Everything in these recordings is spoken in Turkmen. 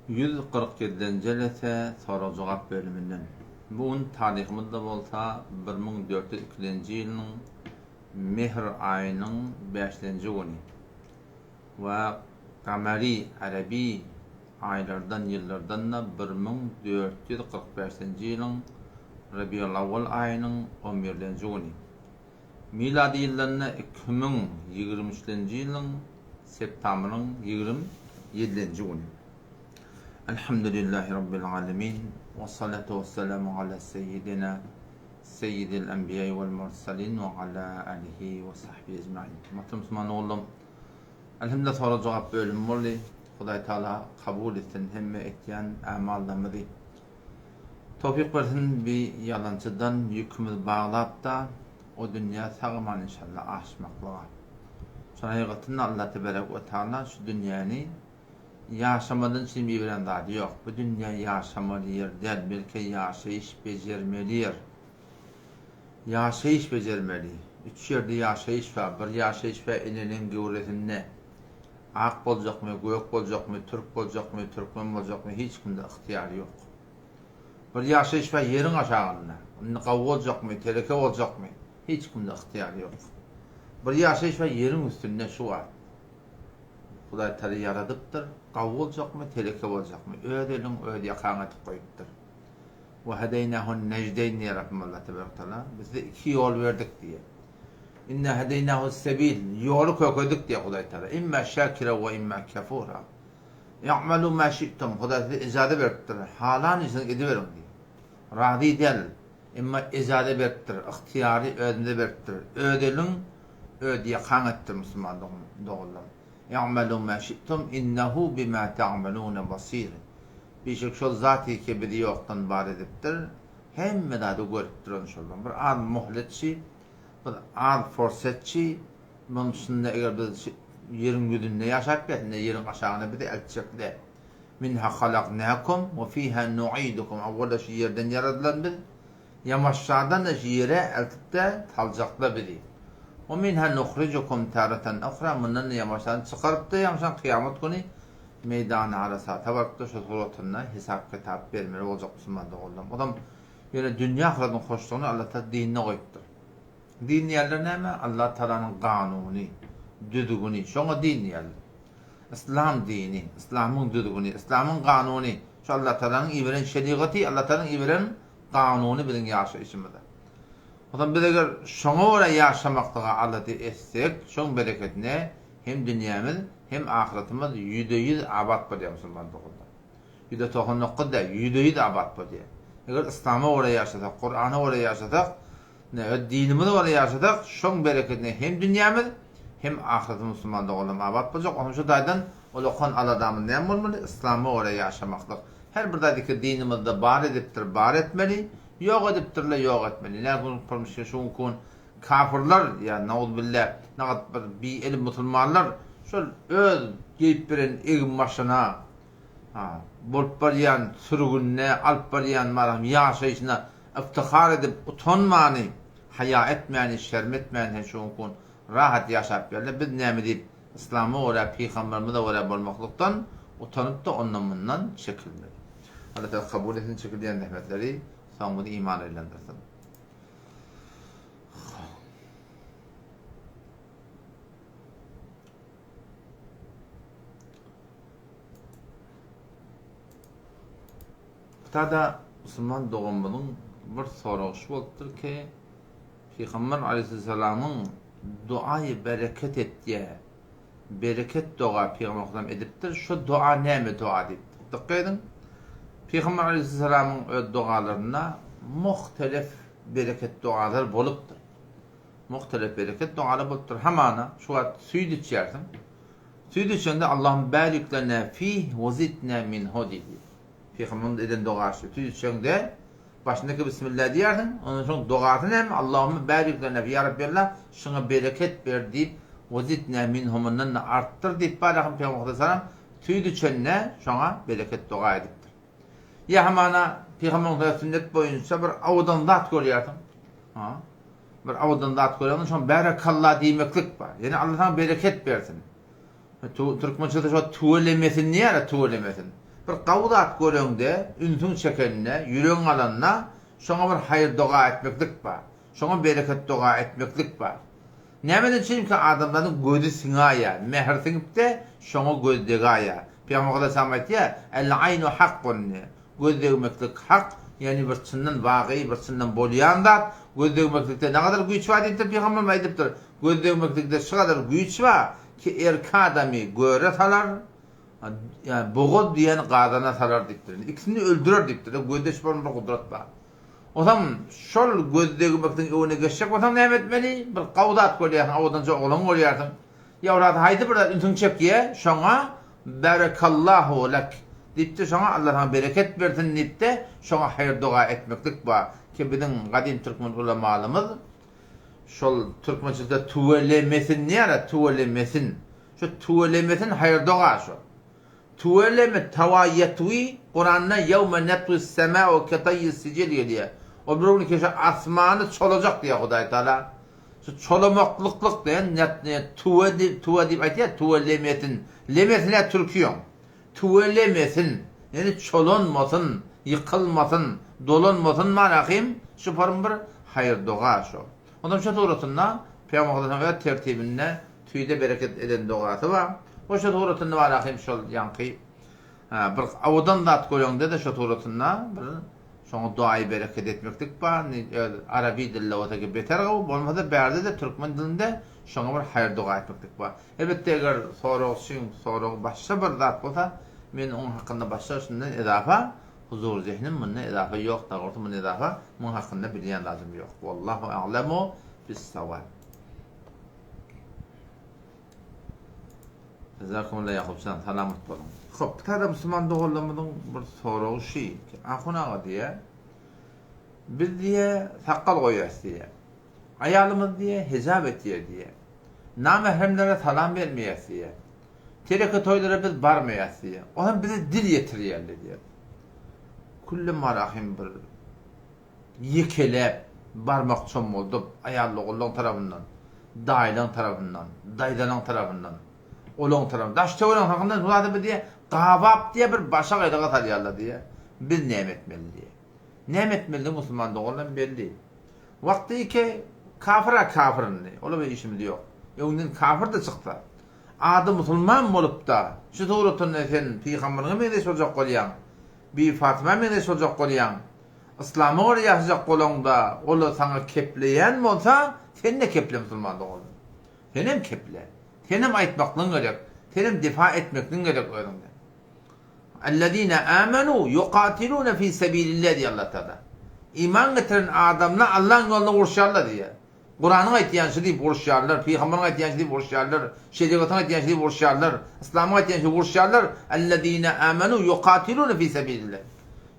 147-nji jelese sorag-jogap bölüminden. Bu gün taryhymyzda bolsa 1402-nji ýylyň Mehr aýynyň bäşlenji güni we Gamary, Arabi, aýlardan, ýyllardan-da 1445-nji ýylyň Rabiulawwal aýynyň on birlenji güni. Milady ýyldan-da 2023-nji ýylyň septamryň 27-nji güni. Elhamdülillahi Rabbil alemin, wessalatu wessalamu ala seýýidina seýýidil enbiýai wel mursalin we ala alihi we sahbihi ejmain. Hormatly musulman doganlarym, Elhamdülillah sorag-jogap bölümi boldy. Hudaý Taala kabul etsin hemme etýän amallarymyzy. Towfyk bersin bi ýalançydan ýükümiz baglapda o dünýä sag-aman inşallah aşmaklyga. Şol hakygatynda Allah teberek we taala şu dünýäni ýaşamadan üçin iberen zady ýok. Bu dünýä ýaşamaly ýer däl belki ýaşaýyş bejermeli ýer. Ýaşaýyş bejermeli. Üç ýerde ýaşaýyş bar. Bir ýaşaýyş bar eneniň göwresinde. Ak boljakmy, gök boljakmy, türk boljakmy, türkmen boljakmy hiç kimde ygtyýar ýok. Bir ýaşaýyş bar ýeriň aşagynda. Indi gawy boljakmy, teleke boljakmy, hiç kimde ygtyýar ýok. Bir ýaşaýyş bar ýeriň üstünde şu wagt. Hudaý Taala ýaradypdyr, gawy boljakmy, teleke boljakmy, öz eliň, öz ýakaň edip goýupdyr. Ve hedeýnahun nejdeýn diýýär Rabbim Allah tebarek taala. Biz size iki ýol berdik diýýär. Inna hedeýnahus sebil, ýoly kökedik diýýär Hudaý Taala. Imma şakira we imma kafura. I'malu ma şi'tum, Hudaý size ijaza beripdir. Halan işiňizi ediberiň diýýär. Razy däl, emma ijaza beripdir, ygtyýary özümize beripdir. Öz eliň, öz ýakaň etdir musulman doganlarym. I'malu ma şi'tum innehu bima ta'maluna basir. Bişek şol zat ki bizi ýokdan bar edipdir, hemme zady görüp duran şoldan. Bir az mohletçi, bir az forsetçi, munuň duşunda eger biz ýeriň ýüzünde ýaşap ýa-da ýeriň aşagyna bizi eltjekler. Minha halaknakum we fiha nu'idukum. Awwala şu ýerden ýaradylan biz, ýamaşjadan-da şu ýere eltip-de saljaklar bizi. We minha nuhrijukum taratan uhra. Mundan-da ýamaşjadan çykaryp-da ýamaşan kyýamat güni meýdany arasata baryp-da şu suratynda hesap-kitap bermeli boljak musulman doganlarym. Onam ýöne dünýä ahyratyň hoşlugyny Allah Taala dinine goýupdyr. Din diýýärler näme? Allah Taalanyň kanuny, düzgüni. Şoňa din diýýärler. Yslam dini, yslamyň düzgüni, yslamyň kanuny. Şu Allah Taalanyň iberen şerigaty, Allah Taalanyň iberen kanuny biziň ýaşaýşymyzda. Onsoň biz eger şoňa görä ýaşamaklyga alada etsek, şoň bereketine hem dünýämiz, hem ahyratymyz ýüzde-ýüz abat bolýar musulman doganlar. 99% däl, 100% abat bolýar. Eger yslama görä ýaşasak, Kurana görä ýaşasak, öz dinimize görä ýaşasak, şoň berekedine hem dünýämiz, hem ahyretimiz musulman doganlarym abat boljak. Onsoň şu taýdan ulakan aladamyz näme bolmaly? Yslama görä ýaşamaklyk. Her bir zady ki dinimizde bar edipdir, bar etmeli, ýok edipdirler, ýok etmeli. Näme gün şu günki gün kafyrlar ýa nauzubilla nagat bir biilim musulmanlar şol öz geýip beren egin-başyna, bolup barýan sürgünine, alyp barýan maram ýaşaýşyna yftihar edip utanmany, haýa etmäni, şerm etmäni hem şu gün rahat ýaşap ýörler. Biz näme diýip yslama görä, pygamberimize görä bolmaklykdan utanyp-da ondan-mundan çekilmeli. Allah Tagala kabul etsin çekilýän zähmetleri, soňumyzy imana aýlandyrsyn. Hytaýda musulman doganymyzyň bir soragy şu bolupdyr ki, Pygamber aleýhissalamyň duaýy bereket etýär. Bereket doga Pygamber aleýhissalam edipdir. Şu doga näme doga diýipdir. Dykgat ediň. Pygamber aleýhissalamyň öz dogalarynda muhtelif bereket dogalar bolupdyr. Muhtelif bereket dogalar bolupdyr. Hamana şu wagt süýt içýärsiň. Süýt içende Allahum barik lena fih we zidna minhu diýdi. Pygamberimiz eden dogasy. Süýt içeňde başyndaky bismillah diýersiň, ondan soň dogasy näme? Allahumma barik lena fih, ýa Rabbi Allah, şuňa bereket ber diýip, we zidna minhu mundan-da artdyr diýip barahym Pygamberimiz sallam süýt içende şoňa bereket doga edipdir. Ýa hamana Pygamberimiz sünnet boýunça bir owadan zat görýärsiň. Ha. Bir owadan zat göreňde şoňa berekalla diýmeklik bar. Ýani Allah saňa bereket bersin. Türkmençede şo tüwelemesin diýýär, tüwelemesin. Bir gawy zat göreňde, ünsüň çekende, ýüregiň alanda, şoňa bir haýyr-doga etmeklik bar. Şoňa bereket doga etmeklik bar. Nämeden çünki adamlaryň gözi siňaýýar, mähir siňipde şoňa göz degaýýar. Pygamber alaýhyssalam aýtýar, El-aýnu hakkun diýýär. Göz degmeklik hak, ýagny bir çyndan wagyý, bir çyndan bolýan zat. Göz degmeklikde nägadar güýç bar diýipdir pygamberimiz aýdypdyr. Göz degmeklikde şu gadar güýç bar ki erki adamy göre salar, ýagny bogaz diýen gazana salar diýipdir. Ikisini öldürer diýipdir. Gözde şu bir gudrat bar. Onsoň şol göz degmekligiň öňüne geçjek bolsaň näme etmeli? Bir gawy zat görýärsiň, owadanja oglan görýärsiň. Ýa ol haýsy bir zat ünsüňi çekýär, şoňa Bärekallahu lek diýip-de şoňa Allah saňa bereket bersin diýip-de şoňa haýyr-doga etmeklik bar. Ki biziň gadym türkmen ulamalymyz şol türkmençilikde tüwelemesin diýýärler, tüwelemesin. Şu tüwelemesin haýyr-doga şo. Tüweleme tawa ýetwi Kuranda ýewme netwis semau ketaýýis sijil gelýär. Ol bir gün keşe asmany çolajak diýýär Hudaý Taala. Şu çolamaklyklyk diýen net ne tüwe diýip tüwe diýip aýtýar tüwelemesin. Lemesin-ä türkiýeň. Tüwelemesin. Ýani çolanmasyn, ýykylmasyn, dolanmasyn manahym şu form bir haýyr doga şo. Ondan şu suratynda Pygamber Hudaýyň öz tertibinde Tüýde bereket eden dogasy bar. O şo suratynda bar ahym şol ýaňky bir owadan zat göreňde-de şo suratynda bir şoňa duaýy bereket etmeklik bar. Indi öz arabi dilde bolsa ki beter gowy, bolmasa bärde-de türkmen dilinde şoňa bir haýyr doga etmeklik bar. Elbetde eger soragçyň soragy başga bir zat bolsa, men oň hakynda başga şundan ezafa huzur zehnim munda ezafa ýok, dogrusy munda ezafa muň hakynda bilýän zadym ýok. Wallahu a'lemu bis-sawab. Jazakumullah Ýakupjan, salamat boluň. Hop, täze musulman doganlarymyzyň bir soragy şy, Ahun aga diýýär, biz diýýär, sakgal goýýas diýýär. Aýalymyz diýýär, hijap etýär diýýär. Namähremlere salam bermeýäs diýýär. Teleke toýlara biz barmaýas diýýär. Onam bize dil ýetirýärler diýýär. Külle marahym bir ýekeläp, barmak çommaldyp, aýal-ogullaň tarapyndan, daýylaň tarapyndan, daýzalaň tarapyndan, olaň tarapyndan, daş-töweregiň tarapyndan bu zady bir diýýär, gabap diýýär, bir başagaýlyga salýarlar diýýär. Biz näme etmeli diýýär. Näme etmelidigi musulman doganlarym belli. Wagty ki kafir-a kafir indi, ola bir işimiz ýok. Öňden kafir-da çyksa, ady musulman bolup-da, şu suratynda sen pygamberiňe meňzeş boljak bolýaň, Bibi Fatyma meňzeş boljak bolýaň, Yslama görä ýaşajak bolaňda, ol-a saňa kepleýän bolsa, sen-de keple musulman doganym. Senem keple. Senem aýtmaklygyň gerek. Senem difa etmekligiň gerek özüňden. Ellezine amenu yukatilune fi sebilillah diýýär Allah Taala. Iman getiren adamlar Allaň ýolunda uruşýarlar diýýär. Kuranyň aýtýan şy diýip uruşýarlar, pygamberiň aýtýan şy diýip uruşýarlar, şerigatyň aýtýan şy diýip uruşýarlar, yslamyň aýtýan şy diýip uruşýarlar. Ellezine amenu yukatilune fi sebilillah.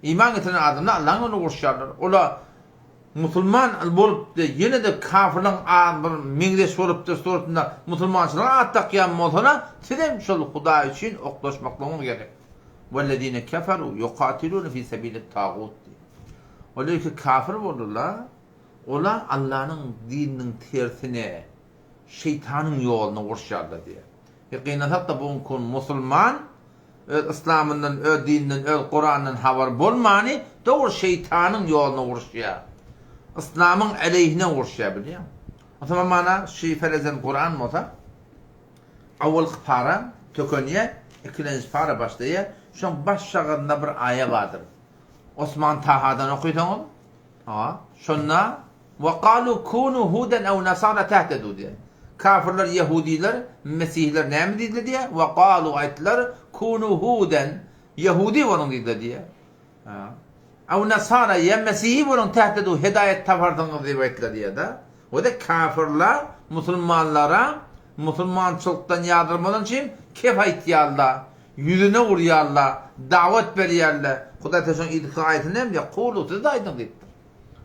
Iman getiren adamlar Allaň ýolunda uruşýarlar. Ola musulman bolupdy, ýene-de kafirliň az bir meňzeş bolupdyr suratynda musulmançylyga at dakýan bolsalar, sizem şol Hudaý üçin oklaşmaklygyňyz gerek. Wellezine keferu yukatilune fi sebilit tagut diýip. Olar ki kafir boldular, Olar Allanyň dininiň tersine, şeýtanyň ýoluna uruşýarlar diýýär. E gynansak-da bu günki gün musulman öz yslamyndan, öz dininden, öz Kuranyndan habary bolmany dogry şeýtanyň ýoluna uruşýar. Yslamyň aleýhine uruşýar bilýäňmi? Onsoň mana şy ferezen Kuran bolsa awalky para tökenýär, ikilenji para başlaýar. Şoň başjagazynda bir aýa bardyr. Osman Tahadan okysaňyz, Ha, şonda Wa galu kunu huden ew nasara tehtedu diýýär. Kafirler, ýehudiler, mesihiler näme diýdiler diýýär? Wa galu aýtdylar, kunu huden, ýehudi boluň diýdiler diýýär. Ha. Ew nasara ýa mesihi boluň tehtedu hidaýat taparsyňyz diýip aýtdylar diýýär-de. O-da kafirler musulmanlara musulmançylykdan ýadyrmadan üçin kef aýtýarlar. Ýüzüne urýarlar, dawat berýärler. Hudaý Taala şonuň yzky aýatyny hem diýýär, Kulu, siz-de aýdyň diýipdir.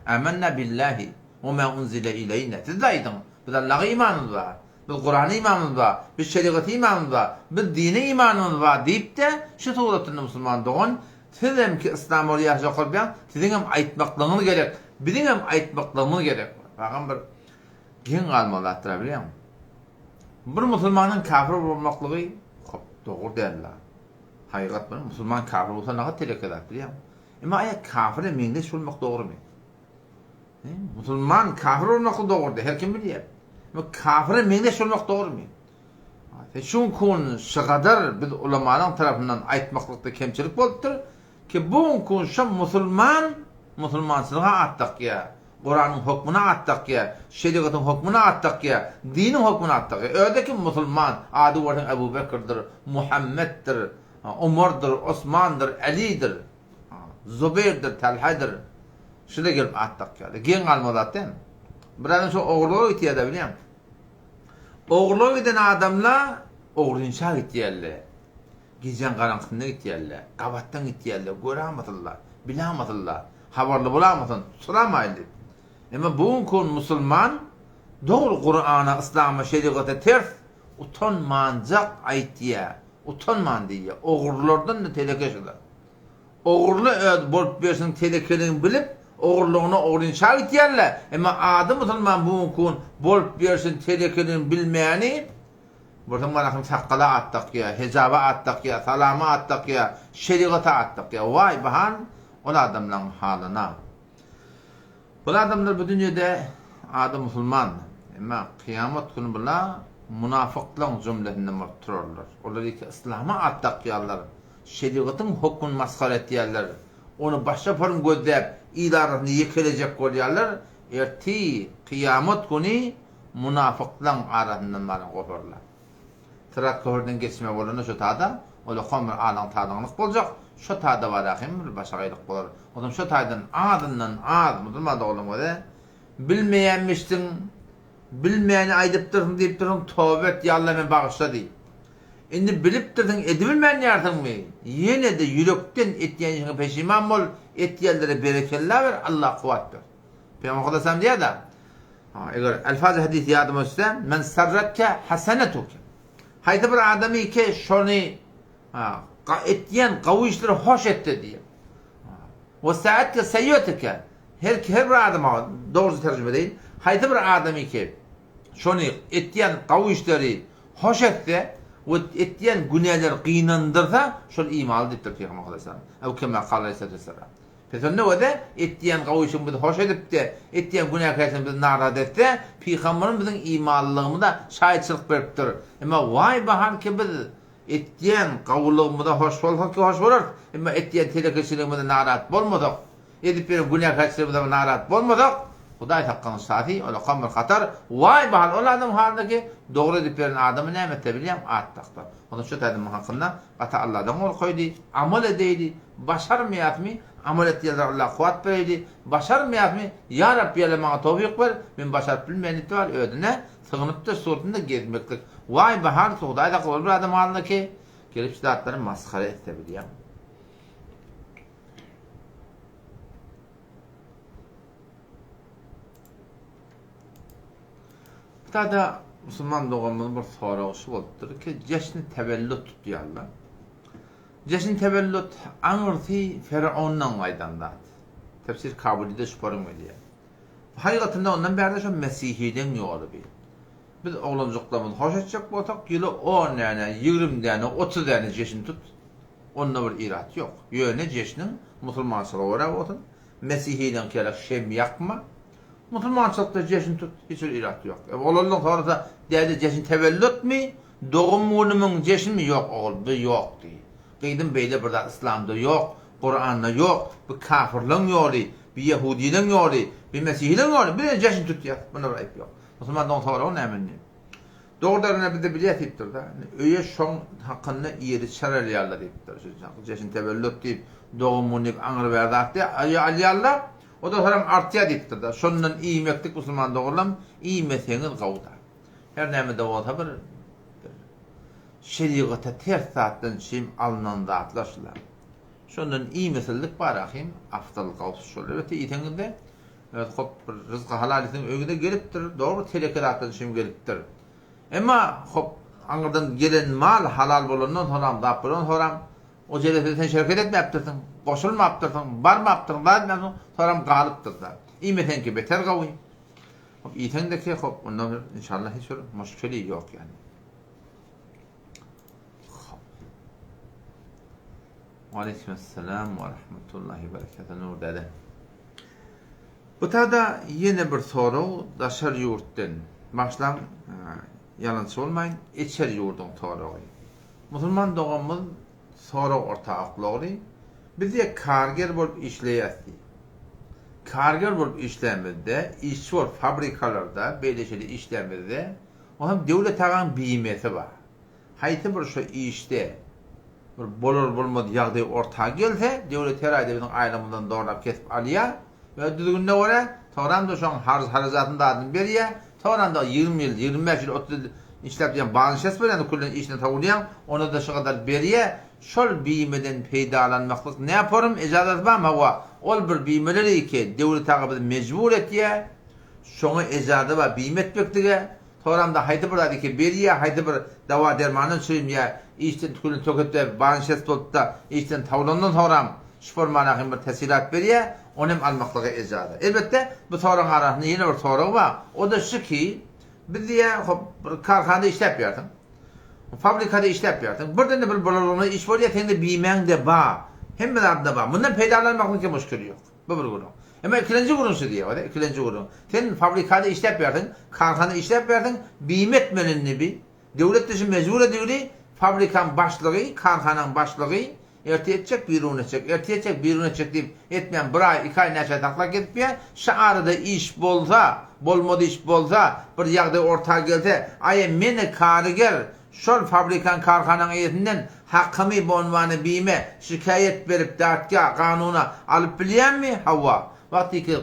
Amenna billahi we ma unzile ileýna. Siz-de aýdyň, biz Allaha imanymyz bar, biz Kurana imanymyz bar, biz şerigata imanymyz bar, biz dine imanymyz bar diýip-de, şu suratynda musulman dogan, sizem ki yslam bolup ýaşajak bolýaň, siziňem aýtmaklygyňyz gerek, biziňem aýtmaklygymyz gerek. Agam bir geň galmaly zatdyr-a bilýäňmi? Bir musulmanyň kafir bolmaklygy hop dogry däl-la. Hakykat bu. Musulman kafir bolsa nagat teleke zat bilýäňmi? Emma aýa kafire meňzeş bolmak dogrumy? Musulman kafir bolmaklyk dogry her kim bilýär. Emma kafire meňzeş bolmak dogrumy? Sen şu gün şygadar biz ulamalaryň tarapyndan aýtmaklykda kemçilik bolupdyr ki bu gün şu musulman musulmançylyga at dakýar. Kuranyň hökmüne at dakýar, şerigatyň hökmüne at dakýar, diniň hökmüne at dakýar. Özi kim musulman, ady görseň Ebu Bekirdir, Muhammetdir, Omardyr, Osmandyr, Alidir, Zubeýrdir, Talhadyr. Şular gelip at dakýarlar. Geň galma zat dälmi? Bir adam şo ogurlyga gitýär-de bilýäňmi? Ogurlyga giden adamlar ogrynça gitýärler. Gijäň garaňkysynda gitýärler. Gabatdan gitýärler. Görämasynlar, bilämasynlar. Habarly bolamasyn, soramaýyn diýip. Emma bu günki gün musulman dogry Kurana, yslama, şerigata ters utanmanjak aýtýa, utanman diýýä. Ogrulardan-da teleke şular. Ogurly öz bolup berşiniň telekeligini bilip, ogurlygyna ogrynça gitýärler. Emma ady musulman bu günki gün bolup berşiniň telekeligini bilmäni, Bolsaň barasyn sakgala at dakýa, hejaba at dakýa, salama at dakýa, şerigata at dakýa. Waý bahan ol adamlaň halyna. Bul adamlar bu dünýede ady musulman. Emma kyýamat güni bula munafyklaň jümlesinden bolup turarlar. Olar ýeke yslama at dakýarlar. Şerigatyň hökmüni masgara etýärler. Ony başga form gözläp il arasynda ýekelejek bolýarlar. Ertir kyýamat güni Munafyklaň arasyndan baran goparlar. Syrat köprüden geçme bolanda şo tada, olakan bir alaň talaňlyk boljak, şo tada bara hem bir başagaýlyk bolar. Onsoň şo taýdan azyndan az musulman doganlaryň özi bilmeýänmişsiň, bilmäni aýdypdyrsyň diýipdirsiň, toba et, ýa Alla meni bagyşla diý. Indi bilipdirsiň, edibilmän ýarsyňmy? Ýene-de ýürekden etýän işiňe peşiman bol, etýänlere berekella ber, Alla kuwwat ber. Pygamber Aleyhisselam diýýär-de, Eger elfaz hadys ýadyma düşse, men sarratke hasanatuke. Haýsy bir adamy ki şony etýän gawy işleri hoş etdi diýýär. We saatke seýýetike. Her her bir adama dogry terjime edeýin. Haýsy bir adamy ki şony etýän gawy işleri hoş etse we etýän günäleri gynandyrsa, şol imanly diýipdir Pygamber Aleyhisselam. Ew kema kal Aleyhisselam. Pesende öze, etýän gowy işiň bizi hoş edipdi, etýän günäkärçiligiň bizi narahat etse, pygamberimiz biziň imanlylygymyza şaýatçylyk beripdir. Emma waý bahar ki biz etýän gowulygymyza hoş bolsak ki hoş bolarys, emma etýän telekeçiligimize narahat bolmasak, edip ýören günäkärçiligimize narahat bolmasak, Hudaý saklasyn şasy, olakan bir hatar, waý bahar ol adam halyna ki, dogry edip ýören adamy näme etse bilýäň, at daksa. Onda şu taýdan hakynda gaty Alladan gorkaýly, amal edeýli, Başarmaýasmy, amal et ýa Allah kuwwat bereýdi, başarmaýasmy, ýa Rabbi ýa maňa towfyk ber, men başaryp bilmeýän diýip bar özüne sygynypdyr suratynda gezmeklik. Waý bahar Hudaý saklasyn ol bir adam halyna ki, gelip şu zatlary masgara etse bilýäň. Bu tada musulman doganymyzyň bir soragy şu bolupdyr ki, jeşni tewellüt tutýarlar. Jeşn tewellüt aňyrsy Firaundan gaýdan zat. Tefsir Kabulyda şu form gelýär. Bu hakykatynda ondan bärde şo mesihileň ýoly bi. Biz oglanjyklarymyzy hoş etjek bolsak ýyla on däne, 20 däne, 30 däne jeşn tut. Onda bir irat ýok. Ýöne jeşniň musulmançylyga görä bolsun. Mesihileňki ýaly şem ýakma. Musulmançylykda jeşn tut, hiç bir irat ýok. E, oglanlaň sorasa, däde jeşn tewellütmi? Dogum günümiň jeşnmi? Ýok ogul, bu ýok diý. Gyzym beýle bir zat yslamda ýok, Kuranda ýok, bu kafirleň ýoly, bu ýehudileň ýoly, bu mesihileň ýoly, biz indi jeşn tutýas, bunda bir aýyp ýok. Musulman dogan soragy näme indi? Dogrudan bizde bilýäs diýipdir-de. Öýe şoň hakynda ýeri çaralýarlar diýipdir. Şu jeşn tewellüt diýip, dogum güni diýip aňry bäri zat diýip alýarlar. O-da soram artýar diýipdir-de. Şondan iýmeklik musulman doganlarym, iýmeseňiz gowy-da. Her näme-de bolsa bir şerigata ters zatdan çyn alnan zatlar şular. Şondan iýmeselik bar ahym, afdal gawsy şol. Elbetde iýseňiz-de öz hop bir ryzky halal iýseň öýüňize gelipdir, dogry teleke zatdan çyn gelipdir. Emma hop aňyrdan gelen mal halal bolandan soňam, zat bolandan soňam o jelesede sen şereket etmäpdirsiň, goşulmapdyrsyň, barmapdyrsyň, zat etmäpdirsiň, soňam galypdyr-da. Iýmeseňki beter gawy. Hop iýseň-de ki hop ondan bir inşallah hiç bir muşkili ýok ýani. Hop. Waleýkim-essalam we rahmetullahi berekatuh Nur däde. Bu tada ýene bir sorag daşary ýurtdan. Başlaň ýalançy bolmaýyn, içeri ýurduň soragy. Musulman doganymyz sorag orta oklagly. Biz diýe karger bolup işleýäs diý. Karger bolup işlämizde, işçi bolup fabrikalarda beýle şeýle işlämizde, onam Döwlet agaň bimesi bar. Haýsy bir şu işde bir bolar-bolmaz ýagdaý orta gelse, döwlet her aýda biziň aýlygymyzdan zorlap kesip alýar we düzgünine görä, soňram-da şoň harj-harajatyny zadyny berýär, soňram-da 20 ýyl, 25 ýyl, 30 ýyl işläp diýen balyşes berýän, küllen işinden sowulýaň, ona-da şu gadar berýär. Şol bimeden peýdalanmaklyk näporum, ejazaty barmy? Hawa, ol bir bimeler iki, döwlet aga bizi mejbur etýär, şoňa ejaza bar bime etmeklige, Soramda haýsy bir zat eke berýä, haýsy bir dawa-dermandan çürim ýa işden tükürini töketde banşes bolupda işden tawlandan soram şu formana hem bir tesirat berýä, ony hem almaklyga ejaza. Elbetde, bu soragyň arasynda ýene bir sorag bar. O-da şu ki, biz diýýä, hop, bir karhanada işläp ýörsiň. Fabrikada işläp ýörsiň. Birden-de bir bolarlygyna iş bolýa, seň-de bimäň-de bar. Hemme zadyň-da bar. Mundan peýdalanmaklyk hem muşkil ýok. Bu bir gürrüň. Emma ikilenji gürrüň şu diýýär, ode, ikilenji gürrüň. Sen fabrikada işläp ýörsiň, karhanada işläp ýörsiň, bime etmeli indi bi. Döwlet de şu mejbur edildi, fabrikaň başlygy, karhanaň başlygy erte etjek, birigün etjek, erte etjek, birigün etjek diýip, etmän bir aý, iki aý näçe aý saklap gezip ýör. Şu arada iş bolsa, bolmady iş bolsa, bir ýagdaý orta gelse, aý meni karyger Şol fabrikaň karhanaň eýesinden hakymy bonwany bime şikaýat berip datga, kanuna, alyp bilýänmi? Hawa. Wagtyky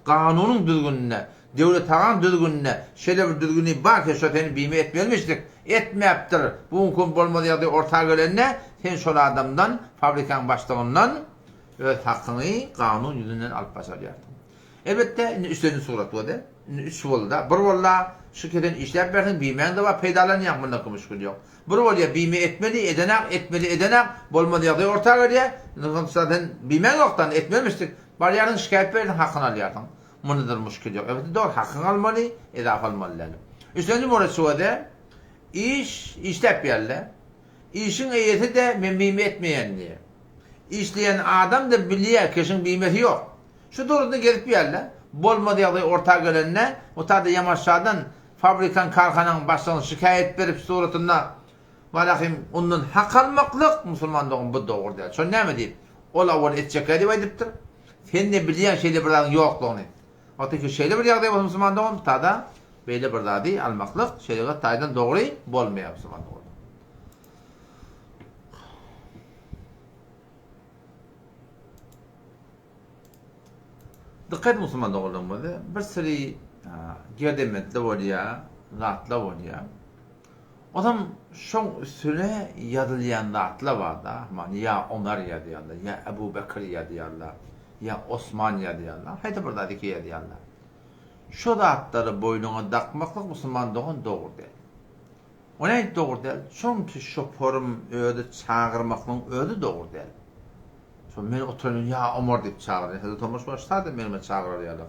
kanunyň düzgüninde, döwletagaň düzgüninde şeýle bir düzgüni bar ki şo seni bime etmelimişdik. Etmäpdir. Bu mümkin bolmaz ýagdaý orta gelende sen şol adamdan, fabrikaň başlygyndan öz hakyňy kanun ýüzünden alyp başarýarsyň. Elbetde, indi üçlenji surat boldy. Indi üç boldy-da. Bir boldy, şu kesen işläp berseň, bimäň-de bar, peýdalanýaň, munda müşgil ýok. Bir bolýar, bime etmeli, edenak, etmeli, edenak, bolmaz ýagdaý orta gelýär. Indi sen bimäň ýok-da, indi etmemişdik. Barýarsyň, şikaýat berýärsiň, hakyňy alýarsyň. Munda-da müşgil ýok. Elbetde, dogry, hakyňy almaly, edafa almaly däl. Üçlenji muret şu boldy, iş, işläp ýerle. Işiň eýesi-de men bime etmeýän diýýär. Işleýän adam-da bilýär, keşiň bimesi ýok. Şu dogrusynda gezip ýörler. Bolmaz ýagdaý orta gelende, o taýda Ýamaşşadan fabrikaň, karhanaň başlygyna şikaýat berip suratynda Walahym ondan hak almaklyk musulman dogan bu dogry däl. Şony näme diýip? Ol awal etjekkä diýip aýdypdyr. Sen-de bilýäň şeýle bir zadyň ýoklugyny. Wagty ki şeýle bir ýagdaý bolsa musulman dogan bu tada beýle bir zady almaklyk şerigat taýdan dogry bolmaýar musulman dogan. Dykgat musulman doganlarymyz bir süri gerdenbentler bolýar, zatlar bolýar. Onam şoň üstüne ýazylýan zatlar bar-da, many ýa Omar ýazýarlar, ýa Ebu Bekir ýazýarlar, ýa Osman ýazýarlar, haýsy bir zat iki ýazýarlar. Şo zatlary boýnuňa dakmaklyk musulman dogan dogry däl. O nädip dogry däl? Şonki şoporym özi çagyrmaklygyň özi dogry däl. Şo men oturan ýa Omar diýip çagyraýyn. Hezreti Omar şu sada meni men çagyrar ýaly.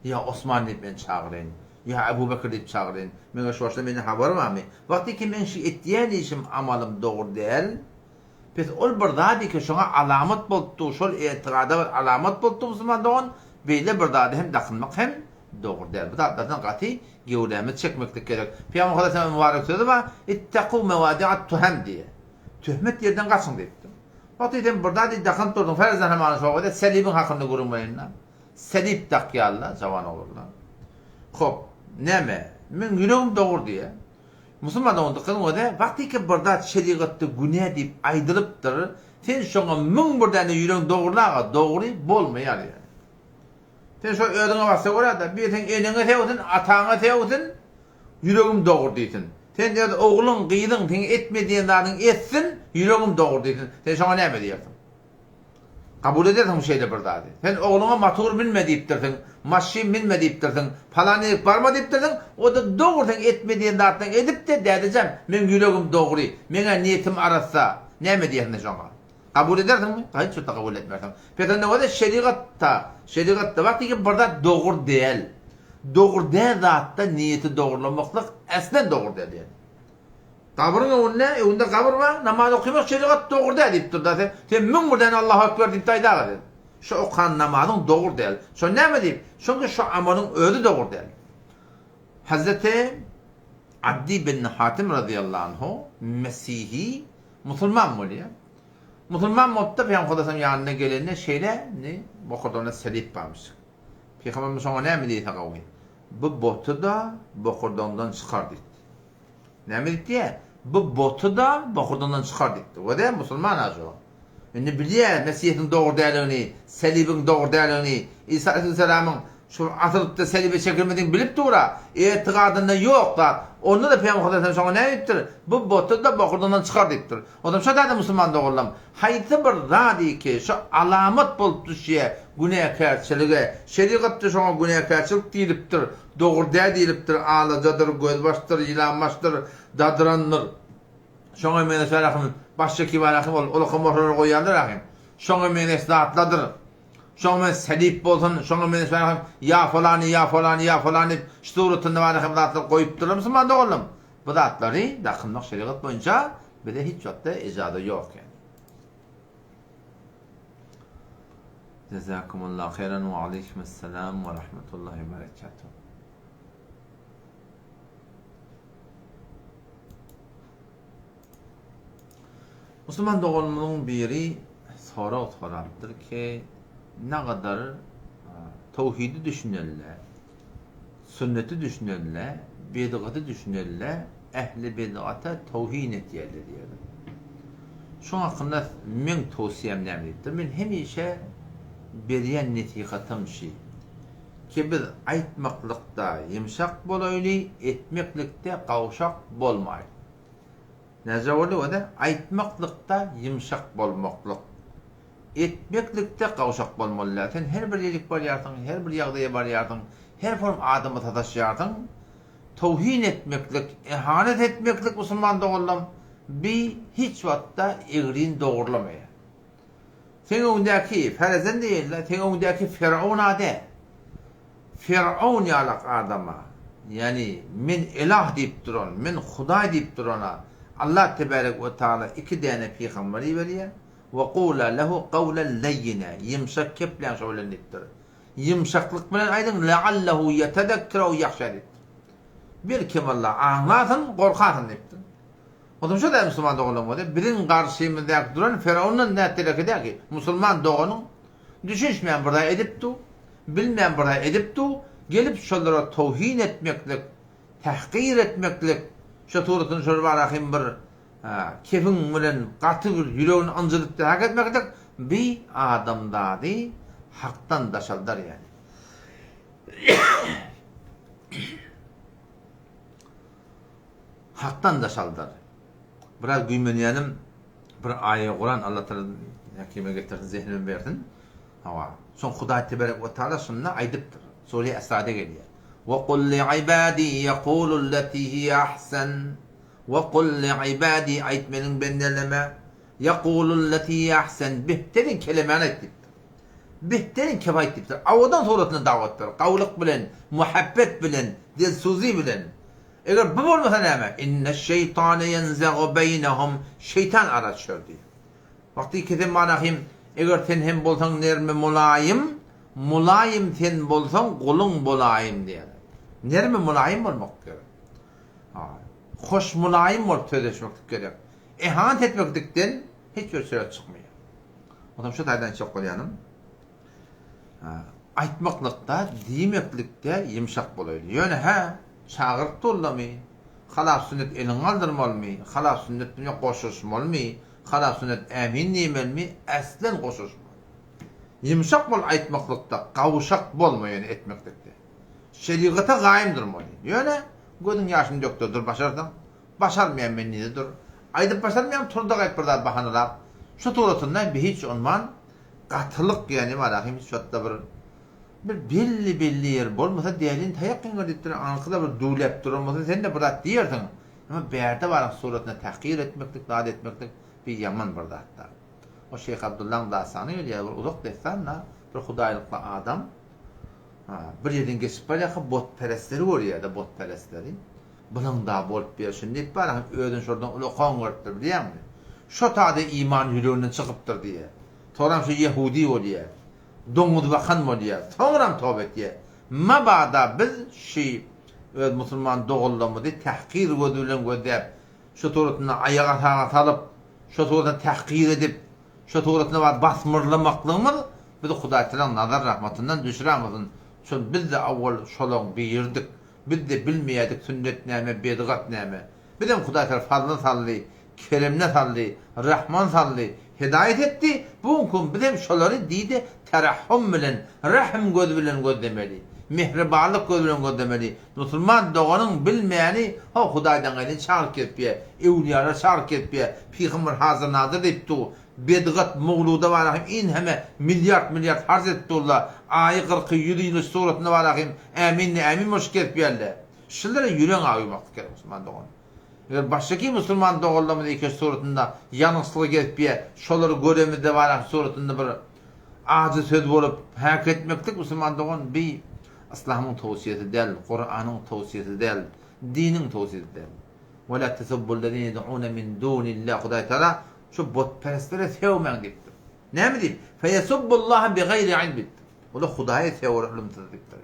Ýa Osman diýip men çagyraýyn. Ýa Ebu Bekir diýip çagyraýyn. Meňe şu başda menden habary barmy? Wagty ki meň şu etýän işim amalym dogry däl. Pes ol bir zat eken şoňa alamat bolup dur, şol etigada bir alamat bolup dur musulman dogan, beýle bir zady hem dakynmak hem dogry däl. Bu zatlardan gaty gewrämizi çekmeklik gerek. Pygamber Hudaýyň mübarek sözi bar, Ittaku mewadi'at tuhem diýýär. Töhmet ýerden gaçyň diýipdir. Wagty sen bir zady dakynyp durduň, farzan hem ana şo wagtda selibiň hakynda gürrüň bereýin-dä. Selip dakýarlar jawan oglanlar. Hop, näme? Meň ýüregim dogry diýýär. Musulman dogan dykynyň özi, wagtyky bir zat şerigatda günä diýip aýdylypdyr, sen şoňa 1001 däne ýüregiň dogrylaga dogry bolmaýar ýaly. Sen şo özüňe bassa görä-de, bir seň eneňe sögsün, ataňa sögsün, ýüregim dogry diýsin. Sen öz ogluň, gyzyň seň etme diýen zadyňy etsin, ýüregim dogry diýsin. Sen şoňa näme diýersiň? Kabul edersiňmi şeýle bir zady? Sen ogluňa motor münme diýipdirsiň, maşyn münme diýipdirsiň, palan ýerik barma diýipdirsiň, o-da dogry seň etme diýen zatlaryňy edip-de, dädejan, meň ýüregim dogry, meň-ä niýetim arassa, näme diýersiň sen şoňa? Kabul edersiňmi? Hiç wagtda kabul etmersiň. Pes onda bolsa şerigatda, şerigatda bak diýgi bir zat dogry däl. Dogry däl zatda niýeti dogrulamaklyk äslen dogry däl ýani. Gabryň öňünde, öňünde gabyr bar, namaz okymak şerigat dogry däl diýipdir-da sen. Sen 1001 däne Allahu Ekber diýip-de aýdaga sen. Şu okan namazyň dogry däl. Şo näme diýip? Çünki şu amalyň özi dogry däl. Hazreti Addi bin Hatim razyýallahu anhu mesihi musulman bolýar. Musulman bolupda Pygamber Hudaýyň ýanyna gelende şeýle indi bokurdagynda selip barmyş. Pygamberimiz şoňa näme diýse gowy? Bu boty-da bokurdagyňdan çykar diýipdi. Näme diýipdi? Bu boty-da bokurdagyňdan çykar diýipdi. Göze musulman-a şo. Indi bilýär Mesihiň dogry däldigini, selibiň dogry däldigini, Isa aleyhisselamyň şu asylypda selibe çekilmedigini bilip dur-a. Etigadynda ýok zat. Onda-da Pygamber Hudaý şoňa näme diýipdir? Bu boty-da bokurdagyňdan çykar diýipdir. Onam şo zada musulman doganlam, haýsy bir zady ki şo alamat bolup düşýä günäkärçilige, şerigatda şoňa günäkärçilik diýlipdir, dogry däl diýlipdir, alajadyr, gözbaşdyr, ýylanbaşdyr, dadyrandyr. Şoňa meňzeş ahim, baş çekip ahim ol ulaka mohralary goýýarlar ahim. Şoňa meňzeş zatlardyr. Şoňa meňzeş selip bolsun, şoňa meňzeş ahim ýa falany, ýa falany, ýa falany diýip şu suratynda bar ahim zatlar goýupdyrlar musulman doganlam. Bu zatlary dakynmak şerigat boýunça bize hiç wagtda ijaza ýok ýani. Jazakumullah haýran we aleýkumessalam we rahmetullahi we berekatuh. Musulman doganymyzyň biri sorag sorapdyr ki, nagadar towhidi düşünelle, sünneti düşünelle, bidgaty düşünelle, ähli bidgata towhin etýärler diýýärler. Şoň hakynda meň towsiýäm näme diýipdir. Men hemişe berýän nesihatym şi, ki biz aýtmaklykda ýymşak bolaýly, etmeklikde gawşak bolmaýly. Näce boldy özi? Aýtmaklykda ýymşak bolmaklyk. Etmeklikde gawşak bolmaly däl. Sen her bir ýerik barýarsyň, her bir ýagdaýa barýarsyň, her form adama sataşýarsyň. Towhin etmeklik, ihanet etmeklik musulman doganlam bi hiç wagtda egrini dogrulamaýar. Seň öňündäki ferezen diýeli, seň öňündäki Firaun-a däl. Firaun ýalak adama, ýagny men elah diýip duran, men hudaý diýip durana Allah tebarek we taala iki däne pygamber iberýär, We kula lehu kawlen leýýina, ýymşak kepläň şo bilen diýipdir. Ýymşaklyk bilen aýdyň, leallehu ýetezekkeru ew ýahşa diýipdir. Belkem Allah aňlasyn, gorkasyn diýipdir. Goşumça da musulman doganlaryň bolsa, biziň garşymyzdaky duran Firaundan nätdeleki däl ki, musulman doganyň düşünişmän bir zat edip dur, bilmän bir zat edip dur, gelip şolara towhin etmeklik, tahkyr etmeklik, şo suratyny şol barahym bir kefiň bilen gaty bir ýüregini ynjydyp tähak etmeklik, bi adamzady hakdan daşaldar ýaly. Hakdan daşaldar. Biraz güýmenýänim bir aýa Kuran Allah Taala hekime getirsin, zehnime bersin. Hawa. Soň Hudaý teberek we taala şunda aýdypdyr. Sure Esrada gelýär. Wa kul li ibadi yaqulu allati hiya ahsan. Wa kul li ibadi aýt meniň bendelerime yaqulu allati hiya ahsan. Behterin kelemäni aýt diýipdir. Behterin kep aýt diýipdir. Awadan suratynda dawat ber. Gawulyk bilen, muhabbet bilen, dilsuzi bilen. Eger bu bolmasa näme? Inneş-şeýtane ýenzegu beýnehum, şeýtan ara düşer diýýär. Wagty kesen manahym, eger sen hem bolsaň nermi mulaýym, mulaýym sen bolsaň guluň bolaýyn diýýär. Nermi mulaýym bolmak gerek. Ha, hoş mulaýym bolup sözleşmeklik gerek. Ehanet etmeklikden hiç bir söz çykmaýar. Onsoň şu taýdan aýtjak bolýanym, Aýtmaklykda, diýmeklikde ýumşak bolaýly. Ýöne hä, çagyryp durlamy? Halap sünnet eliňi galdyrmalymy? Halap sünnet bilen goşulyşmalymy? Halap sünnet ämin diýmelimi? Äslen goşulyşmaly. Ýumşak bol aýtmaklykda, gawşak bolma ýöne etmeklikde. Şerigata gaýym durmaly. Ýöne gözüň ýaşyny dökdür dur başarsaň. Başarmaýan men nirede dur. Aýdyp başarmaýan turda gaýyp bir zat bahanalap. Şu suratynda bihiç unman Gatylyk ýa neme rahym hiç wagtda bir bir belli belli ýer bolmasa dälini taýak ýeňer diýipdir aňyrkyda bir düwläp duran bolsa sende bir zat diýersiň emma bärde baryň suratyna tahkyr etmeklik zat etmeklik bir ýaman bir zatda o şeýh Abdullaň dastany gelýär bir uzak dessanda bir hudaýlykly adam bir ýerden geçip barýarka botperestleri görýärde botperestleri. Bulaň-da bolup berşini diýip bar, özüni şordan ulakan görüpdir, bilýäňmi? Şo tada iman ýüreginden çykypdyr diýýär. Soňram şo ýehudi bolýar. Doňuz bakan bolýar. Soňram toba etýär. Mabada biz şi öz musulman doganlarymyzy tahkyr gözi bilen gözläp, şo suratynda aýak aşaga salyp, şo suratynda tahkyr edip, şo suratynda bar basmyrlamaklygymyz bizi Hudaýtagalaň nazar rahmatyndan düşürämesin. Şol biz-de awwal şolaň birdik. Biz-de bilmeýärdik sünnet näme, bedgat näme. Bizem Hudaýtagala fazlyny saldy, keremine saldy, rahmany saldy, hedaýat etdi, bu günki gün bizem şolary dide terahhum bilen, rähm gözi bilen gözlemeli, mehribanlyk gözi bilen gözlemeli. Musulman doganyň bilmeýäni, ho, Hudaýdan gaýry çagyryp gezipýär, öwlüýalar çagyryp gezipýär, pygamber hazyr-nazyr diýip dur, bedgat mowluda barahym inheme milliard-milliard harç edip durlar, aýy gyrky, ýüzi ýyly suratynda barahym ämin-de ämin bolşup gezipýärler. Şulara ýüregiň agyrmaklyk gerek musulman dogan. Eger başgaky musulman doganlarymyz eke suratynda ýalňyşlyga gezipýär, şolary göremizde barahym suratynda bir ajy söz bolup häk etmeklik musulman dogan bi yslamyň towsiýesi däl, Kuranyň towsiýesi däl, diniň towsiýesi däl. Ve la tesubbullezine yed'une min dunillah Hudaý Taala şu butperestlere sögmäň diýipdir. Näme diýip? Feyesubbullaha bigaýri ilm diýipdir. Olar Hudaýa söger ylymsyz diýipdir.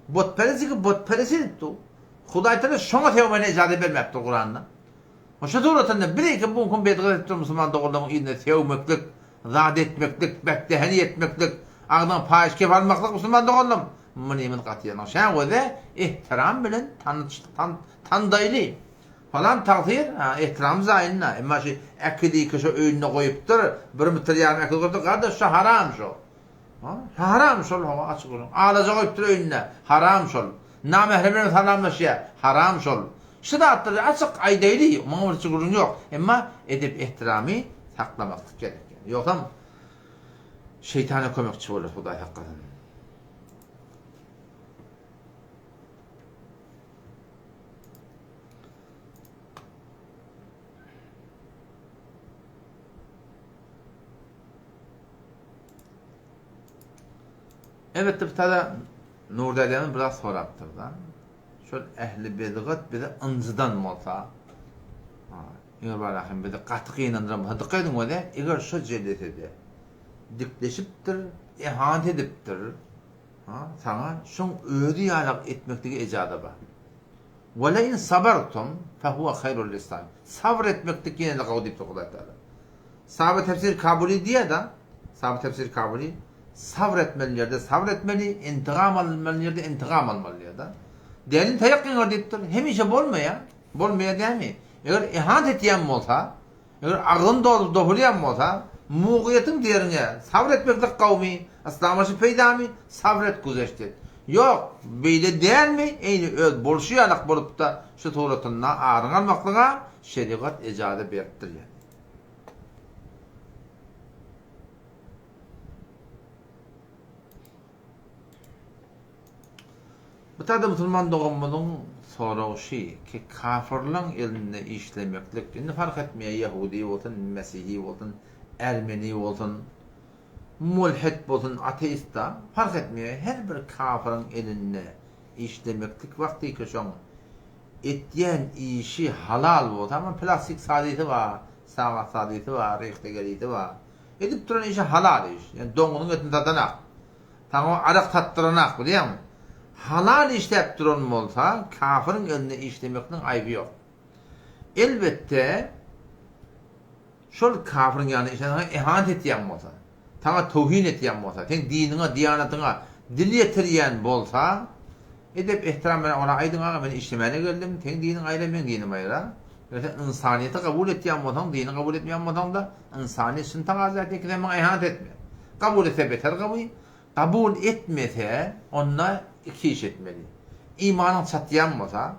Butperestigi butperest edipdi. Hudaý Taala şoňa sögmäne ijaza bermäpdir Kuranda. Şu suratynda bir iki bu gün bedgat edip duran musulman doganlaryň yzyna sögmeklik, zat etmeklik, betdeheni etmeklik, agzyňa paýyş kep almaklyk musulman doganlarym munymyz gaty ýalňyş. Şä göze ehtiram bilen tanyş Tandaýly. Falan tagsyr, ha, ehtiram zaýynda. Emma şu äkidiki şo öýünde goýupdyr, bir metr ýarym äkidi goýupdyr, gardaş şo haram şo. Ha, haram şol hawa açyk gürrüň. Alaja goýupdyr öýünde, haram şol. Namährem bilen salamlaşýar, haram şol. Şu zatlary açyk aýdaýly, muňa bir gürrüň ýok. Emma edep-ehtiramy saklamaklyk gerek. Ýogsam şeýtana kömekçi bolar, Hudaý saklasyn. Elbetde bu tada Nurdädemiz biraz sorapdyr-da. Şol ähli bedgat bizi ynjydan bolsa, eger bar hem bizi gaty gynandyran bolsa, dikkat ediň wele, eger şo jelesede dikleşipdir, ehanet edipdir, Saňa şoň özi ýalak etmeklige ejaza bar. Ve le in sabartum fehuve hayrul lis-sabirin. Sabr etmeklik ýene-de gowy diýipdir Hudaý Tagala. Saby tefsir Kabuli diýýär-de, Saby tefsir Kabuli, sabr etmeli ýerde sabr etmeli, intigam almaly ýerde intigam almaly diýýär-de. Dälini taýak ýeňer diýipdir. Hemişe bolmaýar. Bolmaýar dämi? Eger ihanet etýän bolsa, Eger agzyny dolduryp dopulýan bolsa, mugyýetiň deriňe sabr etmeklik gowmy, yslama şu peýdamy, sabr et, güzeşt et. Ýok, beýle dälmi, eýni öz bolşy ýalak bolupda şu suratynda aryňy almaklyga şerigat ejaza beripdir ýa. Bu taýda musulman doganymyzyň soragy şy ki, kafyrlaň elinde işlemeklik, indi fark etmeýär ýehudi bolsun, mesihi bolsun, ermeni bolsun, mulhit bolsun, ateist da, fark etmeýär, her bir kafyryň elinde işlemeklik wagtyky şoň etýän işi halal bolsa, amma plastik sazysy bar, sagat sazysy bar, rehdegerisi bar, edip duran işi halal iş, ýani doňuzyň etini satanak. Saňa arak satdyranak bilýäňmi? Halal işläp duran bolsa, kafyryň elinde işlemekniň aýby ýok. Elbetde, şol kafyryň ýanynda işlän saňa ihanet etýän bolsa, saňa towhin etýän bolsa, seň diniňe, diýanatyňa dil ýetirýän bolsa, edep-ehtiram bilen oňa aýdyň, aga men işlemäne geldim, seň diniň aýra, meň dinim aýra. Eger sen ynsanyýeti kabul etýän bolsaň, dini kabul etmeýän bolsaň-da, ynsanyýet şuny tagaza etýär ki, sen maňa ihanet etme. Kabul etse beter gawy, kabul etmese, onda iki iş etmeli. Imanyň çatýan bolsa,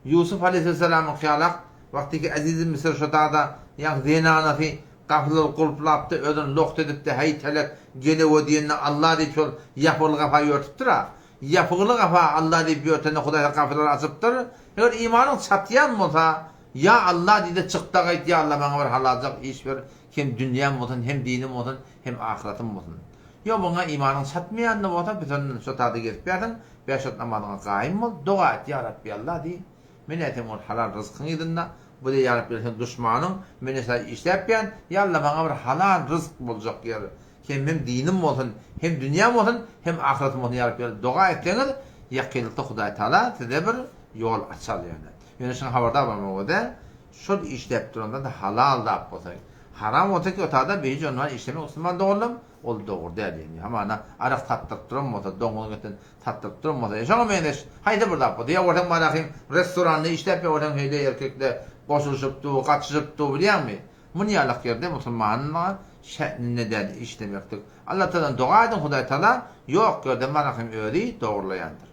Ýusup aleýhissalamyň hyýalak wagtyky Ezizi Müsür şo dagda ýaňky zenanasy gapylary gulplapdy, özüni loht edipdi, häý telek, gelewe diýende Alla diýip şol ýapygly gapa ýörtüpdir-a. Ýapygly gapa Alla diýip ýörtende Hudaý gapylary açypdyr. Eger imanyň çatýan bolsa, Ýa Alla diý-de çykda gaýt, Ýa Alla maňa bir halaljak iş ber, hem dünýäm bolsun, hem dinim bolsun, hem ahyratym bolsun. Ýok muňa imanyň çatmaýan-da bolsa, biz ondan şo taýda gezip ýarsyň, bäş wagt namazyňa gaýym bol, doga et, Ýa Rabbi Alla diý. Men-ä seň ol halal ryzkyň yzynda, bu-da ýa Rabbi seň duşmanyň, men-ä şaý işläpýän, ýa Alla maňa bir halal ryzk boljak ýer, hem meň dinim bolsun, hem dünýäm bolsun, hem ahyretym bolsun ýa Rabbi doga etseňiz, ýakynlykda Hudaý Taala size bir ýol açar ýöne. Ýöne şuňa habardar bolmaly bolsa, şol işläp duran zat halal zat bolsa, haram bolsa ki o tada beýji ondan işlemek musulman doganlarym, ol dogry däl ýöne. Hamana arak satdyryp duran bolsa, doňuzyň etini satdyryp duran bolsa, şoňa meňzeş haýsy bir zat bolsa, ýa bolsaň barahym restoranda işläp ýa bolsaň şeýle erkekle goşulyşyp dur, gatyşyp dur bilýäňmi? Muny ýalak ýerde musulmanyň şä'nine däl işlemeklik. Allah Tagaladan doga ediň Hudaý Tagala ýok ýerde marahym özi dogurlaýandyr.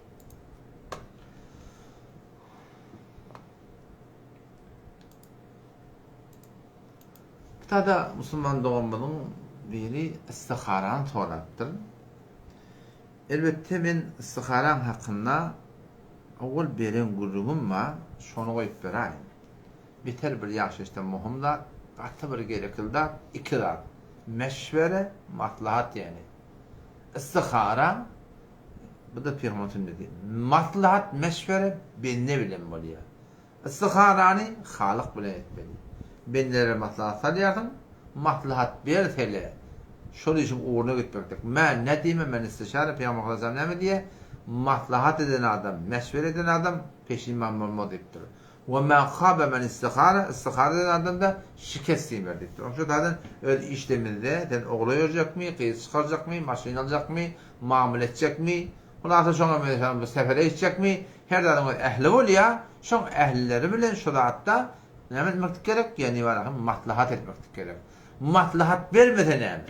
Kitada musulman doganymyzyň biri istiharany sorapdyr. Elbetde men istiharaň hakynda owal beren gürrüňim bar, şony goýup beräýin. Beter bir ýaşaýyşda möhüm zat, gaty bir gerekli zat, iki zat. Meşwere, maslahat ýagny. Istihara, bu-da pygamber sünneti. Maslahat, meşwere bende bilen bolýar. Istiharany Halyk bilen etmeli. Bendelere maslahat salýarsyň, maslahat bersele, şol işiň ugruna gitmeklik. Mä nedime men istişare, Pygamber aleyhisselam näme diýýär? Maslahat eden adam, meşwere eden adam peşiman bolmaz diýipdir. We ma habe men istihara, istihara eden adam-da şikest iýmer diýipdir. Onuň üçin zaten öz işlemizde sen ogla ýörjekmi, gyz çykarjakmy, maşyn aljakmy, mamla etjekmi, hulasa şoňa meňzeş bir sefere gitjekmi, her zadyň öz ähli bolýar, şoň ählileri bilen şu zatda näme etmeklik gerek, ýagny barahym maslahat etmeklik gerek. Maslahat bermese näme?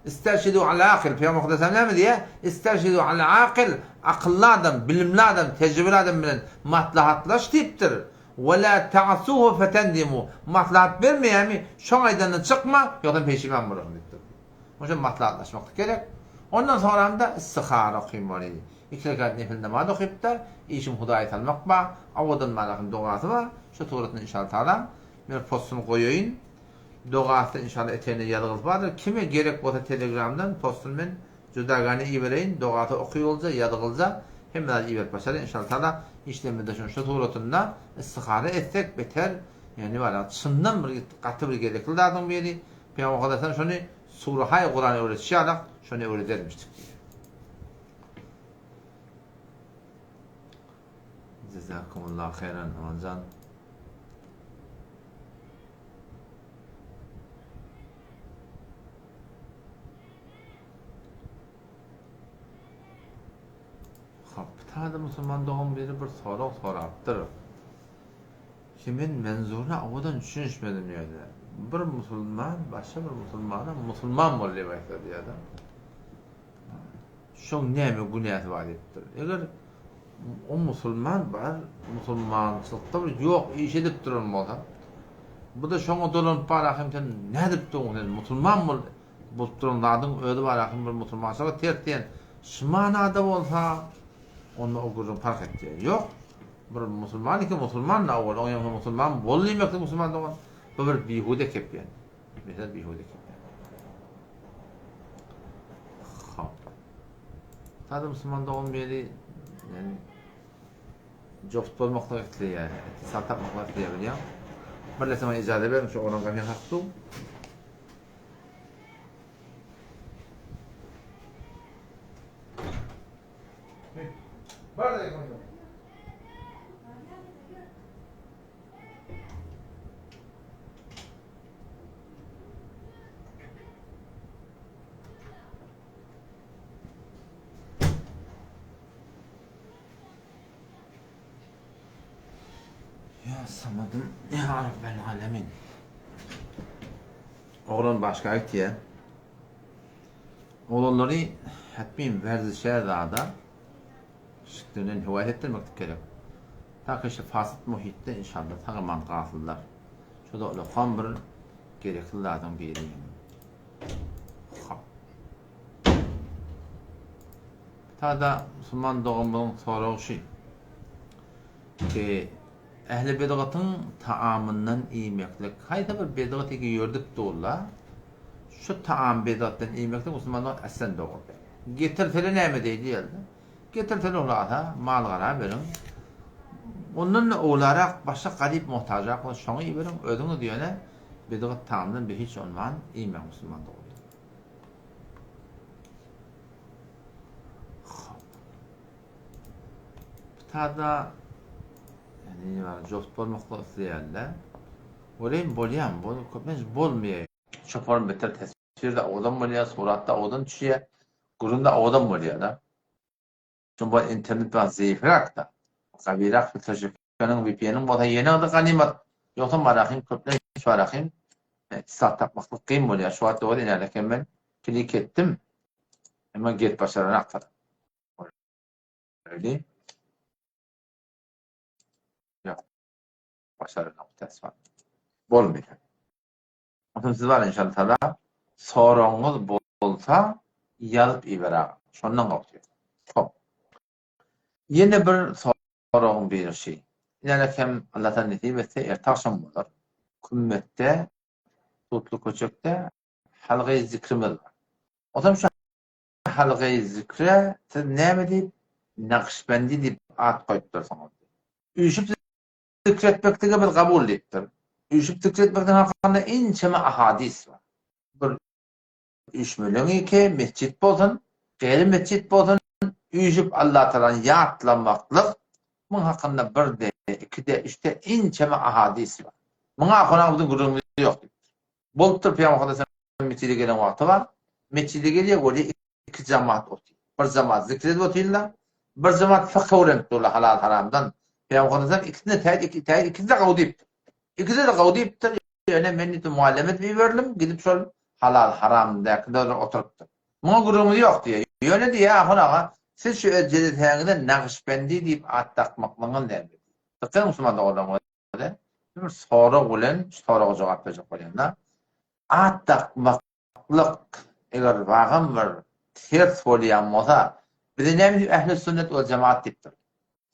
Isterşidu al akyl, Pygamber Hudaý näme diýýär? Isterşidu al akyl, akylly adam, bilimli adam, tejribeli adam bilen maslahatlaş diýipdir. We la ta'suhu fetendimu. Maslahat bermeýärmi? Şoň aýdanyndan çykma, ýogsam peşiman bolarsyň diýipdir. Onuň üçin maslahatlaşmak gerek. Ondan soňram-da istihara okymaly. Iki rekat nefil namaz okyp-da, işiň Hudaýa salmak bar, owadan Malahyň dogasy bar. Şu suratyny inşallah taala men postuny goýaýyn. Dogasy inşallah eteginde ýazgylysy bardyr. Kime gerek bolsa telegramdan postuny men judagany ibereýin. Dogasy okygylja, ýazgylja hemme zady iberip başaryn inşallah taala. Işlemizde şuny şu suratynda istihara etsek beter ýagny bar çyndan bir gaty bir gerekli zadyň biri. Pygamber Muhammed şony surahay Kurany öwretişi ýalak şony öwredermişdik diýýär. Jazakumullah haýran Amanjan. Hop, bir musulman dogan biri bir sorag sorapdyr. Ki men menzuruna owadan düşünişmedim ýöne. Bir musulman başga bir musulmana musulman bol diýip aýtsa diýýär-de. Şoň näme günäsi bar diýipdir. Eger o musulman bar, musulmançylykda bir ýok iş edip duran bolsa, bu-da şoňa dolanyp bar ahym sen nädip durun sen musulman bol bolup duran zadyň özi bar ahym bir musulmançylyga ters diýen şu manada bolsa, onda o gürrüň parh etýär. Ýok, bir musulman iki musulman da owal oň ýa musulman bol diýmeklik musulman dogan bu bir bihude kep ýa. Mesel bihude kep. Hop. Sada musulman dogan biri yani joft bolmaklyk isleýär, ittisal tapmaklyk isleýär bilýän. Bir lese maňa ijaza beriň şu oglan gapyny kakdy. Bar da Ýa Samadym, ýa Rabbel Alemin. Oglan başga aýtýar. Oglanlary hetmim werzişe zada şikdenden höwes etdirmeklik gerek. Ta ki şu fasyt muhitde inşallah sag-aman galsynlar. Şu da ulakam bir gerekli zadyň biri. Hop. Tada musulman doganymyzyň soragy şu. Ki ähli bidgatyň taamyndan iýmeklik, haýsy bir bidgat eki ýördüp durlar, şu taam bidgatdan iýmeklik musulmanlyga aslan dogry däl. Getirsele näme diýdi ýerde? Getirsele hulasa mal-gara beriň. Ondan-da owlarak başga garyp muhtajrak bolsa şoňa iberiň, özüňiz ýöne bidgat tagamdan bir hiç onman iýmäň musulman doganlar. Hop. Bu tada ýani bar joft bolmaklyk isleýärler. Welin bolýan, bol köplenç bolmaýar. Çopan beter teswirde owadan bolýar, suratda owadan düşýär, gürrüňde owadan bolýar-da. Şoň bu internet biraz zeýifräk-da. Gawyrak filtrjikiniň VPN-iň bolsa ýene-de ganymat. Ýogsam barahym köplenç barahym zat tapmaklyk kyn bolýar. Şu wagt ýok inälekem men klik etdim. Emma gelip başaranakdyr. Öyle. Ýok. Başaranok ters bar. Bolmaýar. Onsoň siz bar inşallah taala soragyňyz bolsa ýazyp iberäň. Şondan gowsy. Hop. Ýene bir soragyň biri şi. Ine hem Allah taala nesip etse erte agşam bolar. Kümmetde Tutly köçekde halgaý zikrimiz bar. Onsoň şu halgaý zikre siz näme diýip Nagyşbendi diýip at goýupdyrsyňyz. Üýşüp Zikretmeklige biz kabul diýipdir. Üýşüp zikretmekden hakynda ençeme ahadys bar. Bir üýşmeleňi mesjit bolsun, gaýry mesjit bolsun, üýşüp Allatagalany ýatlamaklyk muň hakynda bir-de, iki-de, üç-de ençeme ahadys bar. Muňa ahunam biziň gürrüňimiz ýok diýipdir. Bolupdyr Pygamber Muhammet mesjide gelen wagty bar. Mesjide gelýär, görýär Iki jemaat otyr. Bir jemaat zikr edip otyrlar, bir jemaat fyk öwrenip durlar halal-haramdan. Pygamber Muhammet ikisine täýt, iki, täýt, ikisi-de gowy diýipdir. Ikisi-de gowy diýipdir, ýöne men diýipdir, muallem edip iberildim, gidip şol halal-haramdakylar oturypdyr. Muňa gürrüňimiz ýok diýýär. Ýöne diýýär, ahun aga, siz şu öz jelesäňize Nagyşbendi diýip at dakmaklygyňyz näme diýýär. Dykgat musulman doganlarym bir sorag bilen şu soraga jogap berjek bolýan-da. At dakmak Lyk, eger wagam bir ters bolýan bolsa, bize näme üçin ähli sünnet wal jemaat diýipdir?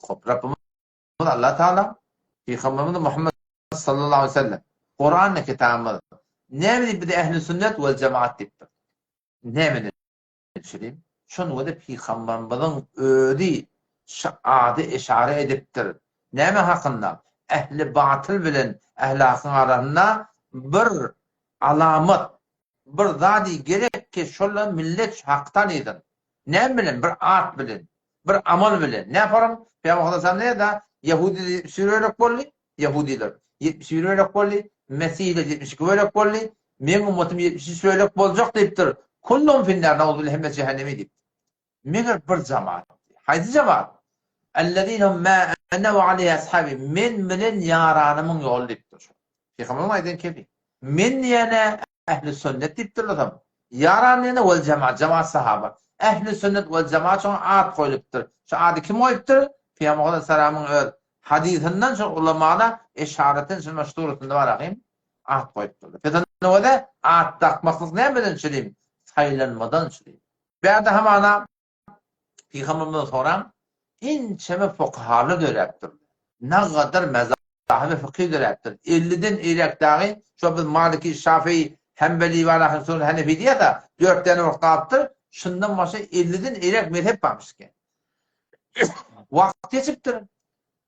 Hop, Rabbimiz Allah Taala, Pygamberimiz Muhammed sallallahu aleyhi ve sellem, Kur'an kitabymyz näme diýip bize ähli sünnet wal jemaat diýipdir? Näme düşüneyim? Şonuň özi Pygamberimiziň özi şu ady eşare edipdir. Näme hakynda? Ähli batyl bilen ähli hakyň arasynda bir alamat, bir zady gerek ki, şola millet şu haky tanyýsyn. Näme bilen? Bir at bilen, bir amal bilen. Näparam? Pygamber sallallahu aleyhi ve sellem näde? Ýehudiler 71 bölek boldy, ýehudiler 71 bölek boldy, mesihler 72 bölek boldy, meň ummatym 73 bölek boljak diýipdir. Kullum finnar, nauzubillah, hemmesi jähennemi diýipdir. Meger bir jamaat. Haýsy jamaat? Ellezine hum ma ene we aleyhi ashabi. Men bilen ýaranymyň ýoly diýipdir şol. Pygamberimiziň aýdan kepi. Men diýene ähli sünnet diýipdirler soň. Ýaran diýene wel jemaat, jemaat sahaba. Ähli sünnet wel jemaat şoňa at goýlupdyr. Şu ady kim goýupdyr? Pygamber aleyhissalamyň öz hadysyndan şol ulamala eşareten şunuň şu suratynda bar ahym at goýupdyrlar. Pes at dakmaklyk nämeden çürim? Saýlanmadan çürim. Bärde hamana Pygamberimize soraň, ençeme fukahalar döräpdir. Nagadar mezahibi fykhy döräpdir. Elliden eýläk dagy, şo biz Maliki, Şafii, Hembeli, Walahy, Sunni, Hanefi diýýäs-a, dört däne bolup galypdyr. Şundan başga elliden eýläk mezhep barmyş eken. Wagt geçipdir.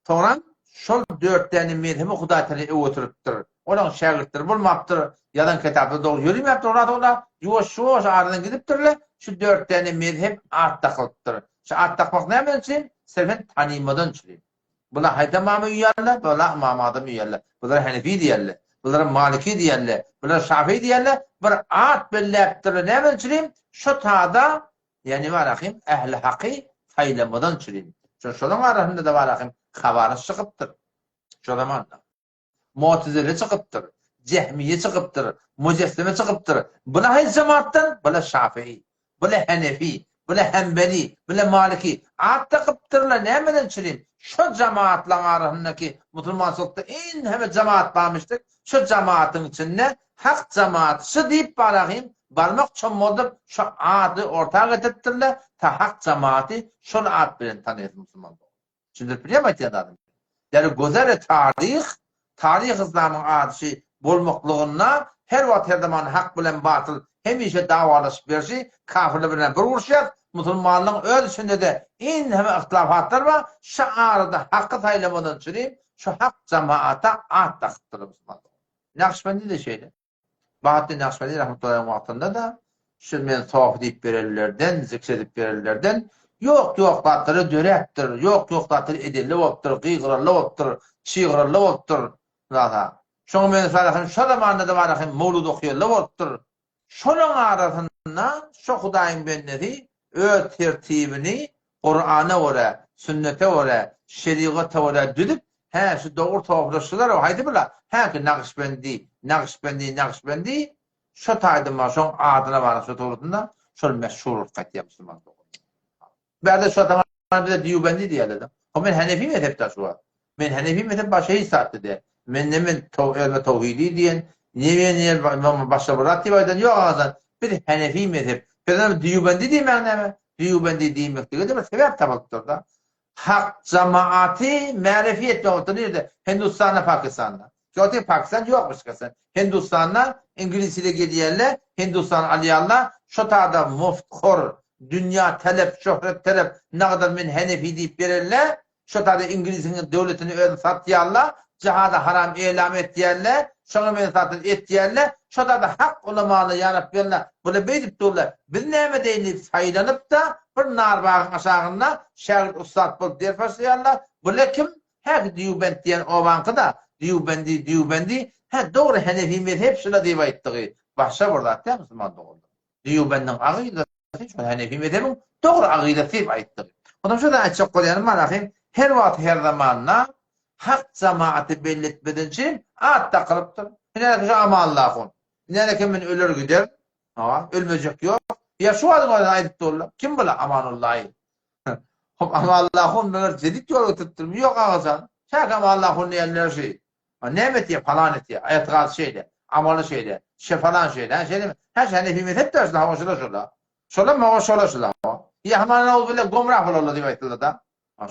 Soňram şol dört däne mezhebi Hudaý Tagala öwütiripdir. Olaň şägirtleri bolmapdyr, ýazan kitaplary dogry ýöremäpdir, olar soňra ýuwaş-ýuwaş aradan gidipdirler, şu dört däne mezhep at dakylypdyr. Şu at dakmak nämeden üçin? Sirfen tanymadan üçin. Bular haýsy ymama uýýarlar? Bular Ymam Azam uýýarlar. Bulara Henefi diýerler. Bulara Maliki diýerler. Bulara Şafii diýerler. Bir at belläpdirler. Nämeden üçin? Şu tada Ýagny barahym ähli haky saýlamadan çürim. Şo şolaň arasynda-da barahym hawaryj çykypdyr. Şo zamanda. Mutezile çykypdyr. Jehmiýe çykypdyr. Mujessime çykypdyr. Bula haýsy jemaatdan? Bula şafii. Bula henefi. Bula hembeli. Bula maliki. At dakypdyrlar nämeden çürim? Şo jemaatlaň arasyndaky musulmançylykda enheme jemaat barmyşdyk. Şo jemaatyň içinde Hak jemaat şy diýip barahym barmak çommaldyp şo ady orta getiripdirler, ta hak jemaaty şol at bilen tanaýasyn musulman dogan. Düşündirip bilýärmi aýtýan zadymy? Ýagny gözele taryh, taryh yslamyň ady şy bolmaklygynda her wagt her zaman hak bilen batyl hemişe dawalaşyp berşi, kafirler bilen bir uruşýas, Musulmanlaryň öz içinde-de inheme yhtilafatlar bar, şu arada haky saýlamadan çürim şu hak jamaata at dakypdyrlar musulmanlar. Nakşbendi-de şeýle. Bahatdin Nakşbendi rahmetullahi wagtynda-da şu men sofi diýip berenlerden, zikr edip berenlerden ýok-ýok zatlary döräpdir, ýok-ýok zatlary edenli bolupdyr, gygyrally bolupdyr, çygyrally bolupdyr. Zata. Şoňa men hem şo zamanda-da bar hem mowlud okaýanlar bolupdyr. Şolaň arasynda şo Hudaýyň bendesi öz tertibini Kurana görä, sünnete görä, şerigata görä düzüp, hä, şu dogry towaklaşdylar, haýsy bula, häki Nagyşbendi, Nagyşbendi, Nagyşbendi, şo taýdan bar, şoň adyna bar, şo dogrusynda şol meşhur bolup gaýtýar musulman dogan. Bärde şu zaman bize Dýubendi diýerler. Ho men Hanefi mezhepde şu wagt. Men Hanefi mezhep başga hiç zatda däl. Men ne men özüme towhidi diýen, ne men ne başga bir zat diýip aýdan ýok agajan. Biz Hanefi mezhep. Biz Dýubendi diýmäň näme? Dýubendi diýmeklige-de bir sebäp tapylypdyr-da. Hak jamaaty märefi etmek bolupdyr. Nirede? Hindustanda, Pakistanda. Ýok, Pakistan ýok başgasy. Hindustanda iňlis ile gelýärler, Hindustany alýarlar. Şo tada mufthor, dünýä talap, şöhret talap, nagadar men Hanefi diýip bererler. Şo tada iňlisiň döwletini özüni satýarlar, jihady haram elam etýärler, şoňa men satyn etýärler. Şo tada hak ulamalar ýa Rabbi Allah, bular beýdip durlar. Biz näme edeýin diýip saýlanyp-da, bir nar bagyň aşagynda şägirt ussat bolup ders başlaýarlar. Bular kim? Hä Dýubent diýen obaňky-da, Dýubendi, Dýubendi, hä dogry Henefi mezhep şula diýip aýtdygy başga bir zat däl musulman doganlar. Dýubendiň agydasy şol Henefi mezhebiň dogry agydasy diýip aýtdygy. Onam şo-da aýtjak bolýanym bar ahym, her wagt her zamanda hak jamaaty belli etmeden çyn at dakylypdyr. Ine şu Amanlahun. Ine men öler gider. Hawa, ölmejek ýok. Ýa şu wagtyň özünde aýdyp durlar. Kim bula Amanullahy? Hop Amanlahun meger jedit ýol götüripdirmi? Ýok agajan. Çäk Amanlahun diýenler şi. Näme etýär? Palan etýär. Etigaty şeýle. Amaly şeýle. Şe palan şeýle. Hä şeýlemi? Hä şe Hanefi mezhep däl şular. Hawa şular şular. Şolar maňa şolar şular. Ýa Amanullah bile gomrah bolarlar diýip aýtdylar-da.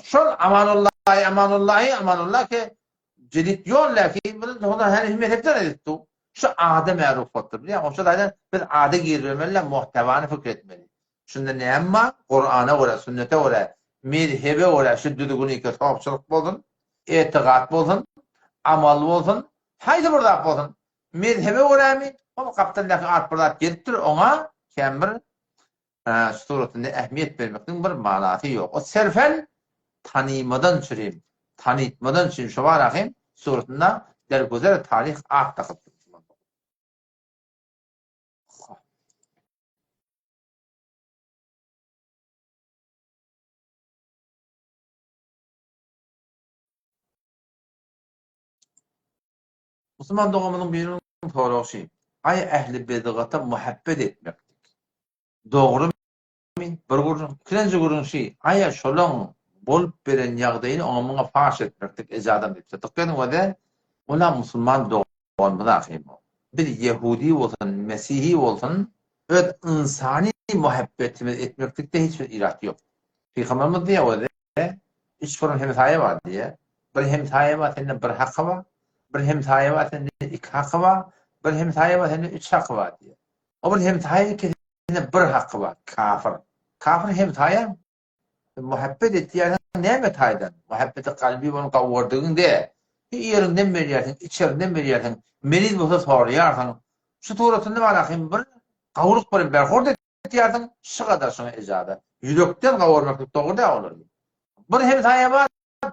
Şol Amanullahy Amanullahy Amanullah ki jedit ýol läki bunu onda Hanefi mezhepden edipdi. Şu ada märuf bolupdyr. Bilýän, oňça zaýdan biz ada girmemeli, muhtewany pikir etmeli. Şunda näme bar? Kurana görä, sünnete görä, mezhebe görä şu düzgüni ki sopçylyk bolsun, etigat bolsun, amal bolsun, haýsy bir zat bolsun, mezhebe görämi, ol gapdaldaky at bir zat gelipdir, oňa kän bir şu suratynda ähmiýet bermekligiň bir manasy ýok. O serfen tanymadan çürim, tanytmadan çürim şo bar ahym suratynda dergüzer taryh at dakypdyr. Musulman doganymyzyň biriniň soragy şy, Aý ähli bedgata muhabbet etmeklik dogrymy? Bir gürrüň. Ikilenji gürrüň şy, Aýa şolaň bolup beren ýagdaýyny oňa muňa paş etmeklik ejazam diýipdir. Dykgat ediň özi, ola musulman doganymyz ahym. Biz ýehudi bolsun, mesihi bolsun, öz ynsany muhabbetimizi etmeklikde hiç bir irat ýok. Pygamberimiz diýýär özi, Üç bir hemsaýa bar diýýär. Bir hemsaýa bar sende bir haky bar. Bir hemsaýa bar sende iki haky bar. Bir hemsaýa bar sende üç haky bar diýýär. O bir hemsaýa ikisinde bir haky bar, kafir. Kafir hemsaýa muhabbet etýärsiň näme taýdan? Muhabbeti kalbi bilen gowurdygyň de. Ýeriňden berýärsiň, içeriňden berýärsiň. Meriz bolsa soraýarsyň. Şu suratynda bar ahym bir gawulyk bilen berhord etýärsiň, şu gadar şuňa ejaza. Ýürekden gawurmaklyk dogry däl olar. Bir hemsaýa bar,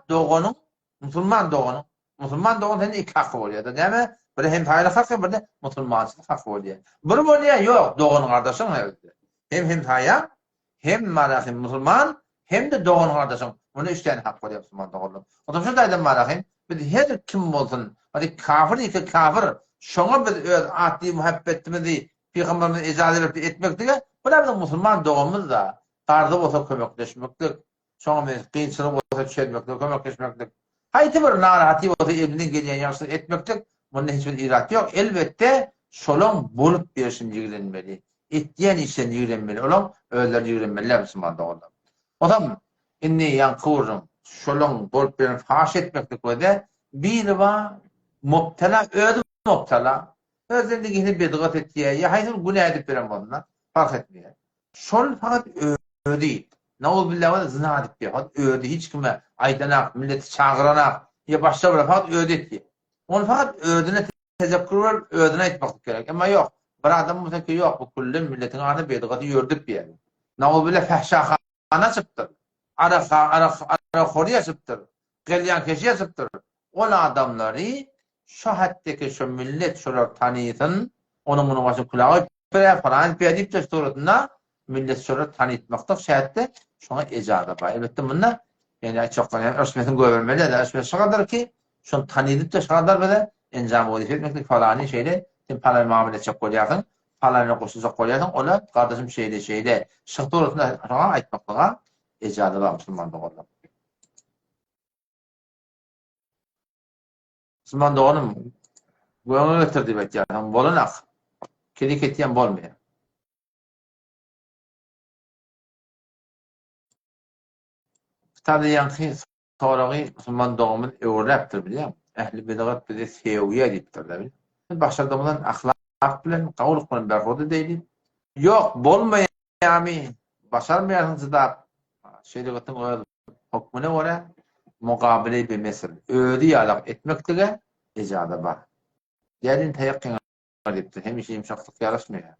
doganyň, musulman doganyň, musulman dogan sende iki haky bolýar-da. Näme? Biri hemsaýalyk haky, biri-de musulmançylyk haky bolýar. Bir bolýar, ýok, dogan gardaşyň hem hemsaýaň, hem marahy musulman, hem-de dogan gardaşyň. Munda üç däne hak bolýar musulman doganlar. Onsoň şu taýdan marahy, biz her kim bolsun, hadi kafir diýse kafir, şoňa biz öz atly muhabbetimizi Pygamberimiz ejaza beripdi etmeklige, bu-da biziň musulman doganymyz-da. Garzy bolsa kömekleşmeklik, şoňa meňzeş kynçylygy bolsa çözmeklige kömekleşmeklik, haýsy bir narahaty bolsa elinden gelýän ýagşylyk etmeklik, munda hiç bir irat ýok. Elbetde, şolaň bolup berşini ýigrenmeli, etýän işlerini ýigrenmeli, olaň özlerini ýigrenmeliler musulman doganlar. Onsoň indi ýaňky gürrüň, şolaň bolup beren faş etmeklik we-de biri bar mubtala, özi mubtala, öz zendigini bedgat etýär, ýa haýsy bir günä edip beren bolanda, parh etmeýär. Şol fakat. özi, nauzubilla bolsa zyna edip ýör, fakat özi hiç kime aýdanak, milleti çagyranak, ýa başga bir fakat özi etýär. Ony fakat özüne tezekkur berip, özüne aýtmaklyk gerek. Emma ýok, bir adam bolsa ki ýok, bu külli milletiň arasynda bedgaty ýördüp ýör. Nauzubilla fähşahana açypdyr. Arak, arak, arakhory açypdyr. Gelýän keşi açypdyr. Ol adamlary şo hatdeki şo millet şolar tanysyn, onuň munuň başyna külah goýup berýär, falan edip berýär diýip-de suratynda millet şolary tanytmaklyk şähetde şoňa ejaza bar. Elbetde munda ýani aýtjak bolýan örçmesini goýbermeli däl. Örçmesi şo gadar ki, şony tanydyp-da şo gadar bize enjam wezipe etmeklik falany şeýle sen palany muamele etjek bolýarsyň, palany goşuljak bolýarsyň, ola gardaşym şeýle şeýle şyh dogrusynda şoňa aýtmaklyga ejaza bar musulman doganlar. Musulman doganym, göňe getir diýip aýtýarsyň, bolanak. Kedi ketýän bolmaýar. Kitabda ýaňky soragy musulman doganymyz öwürläpdir bilýäňmi? Ähli bidgat bizi sögýär diýipdir-de bilýäňmi? Başardygymyzdan ahlak bilen, gowulyk bilen berhurdy edeýli. Ýok, bolmaýarmy, başarmaýarsyň jydap, şerigatyň öz Hukmuna görä, mukabele bimesl, özi ýalak etmeklige ejaza bar. Dälin taýak kenar diýipdir, hemişe ýumşaklyk ýaraşmaýar.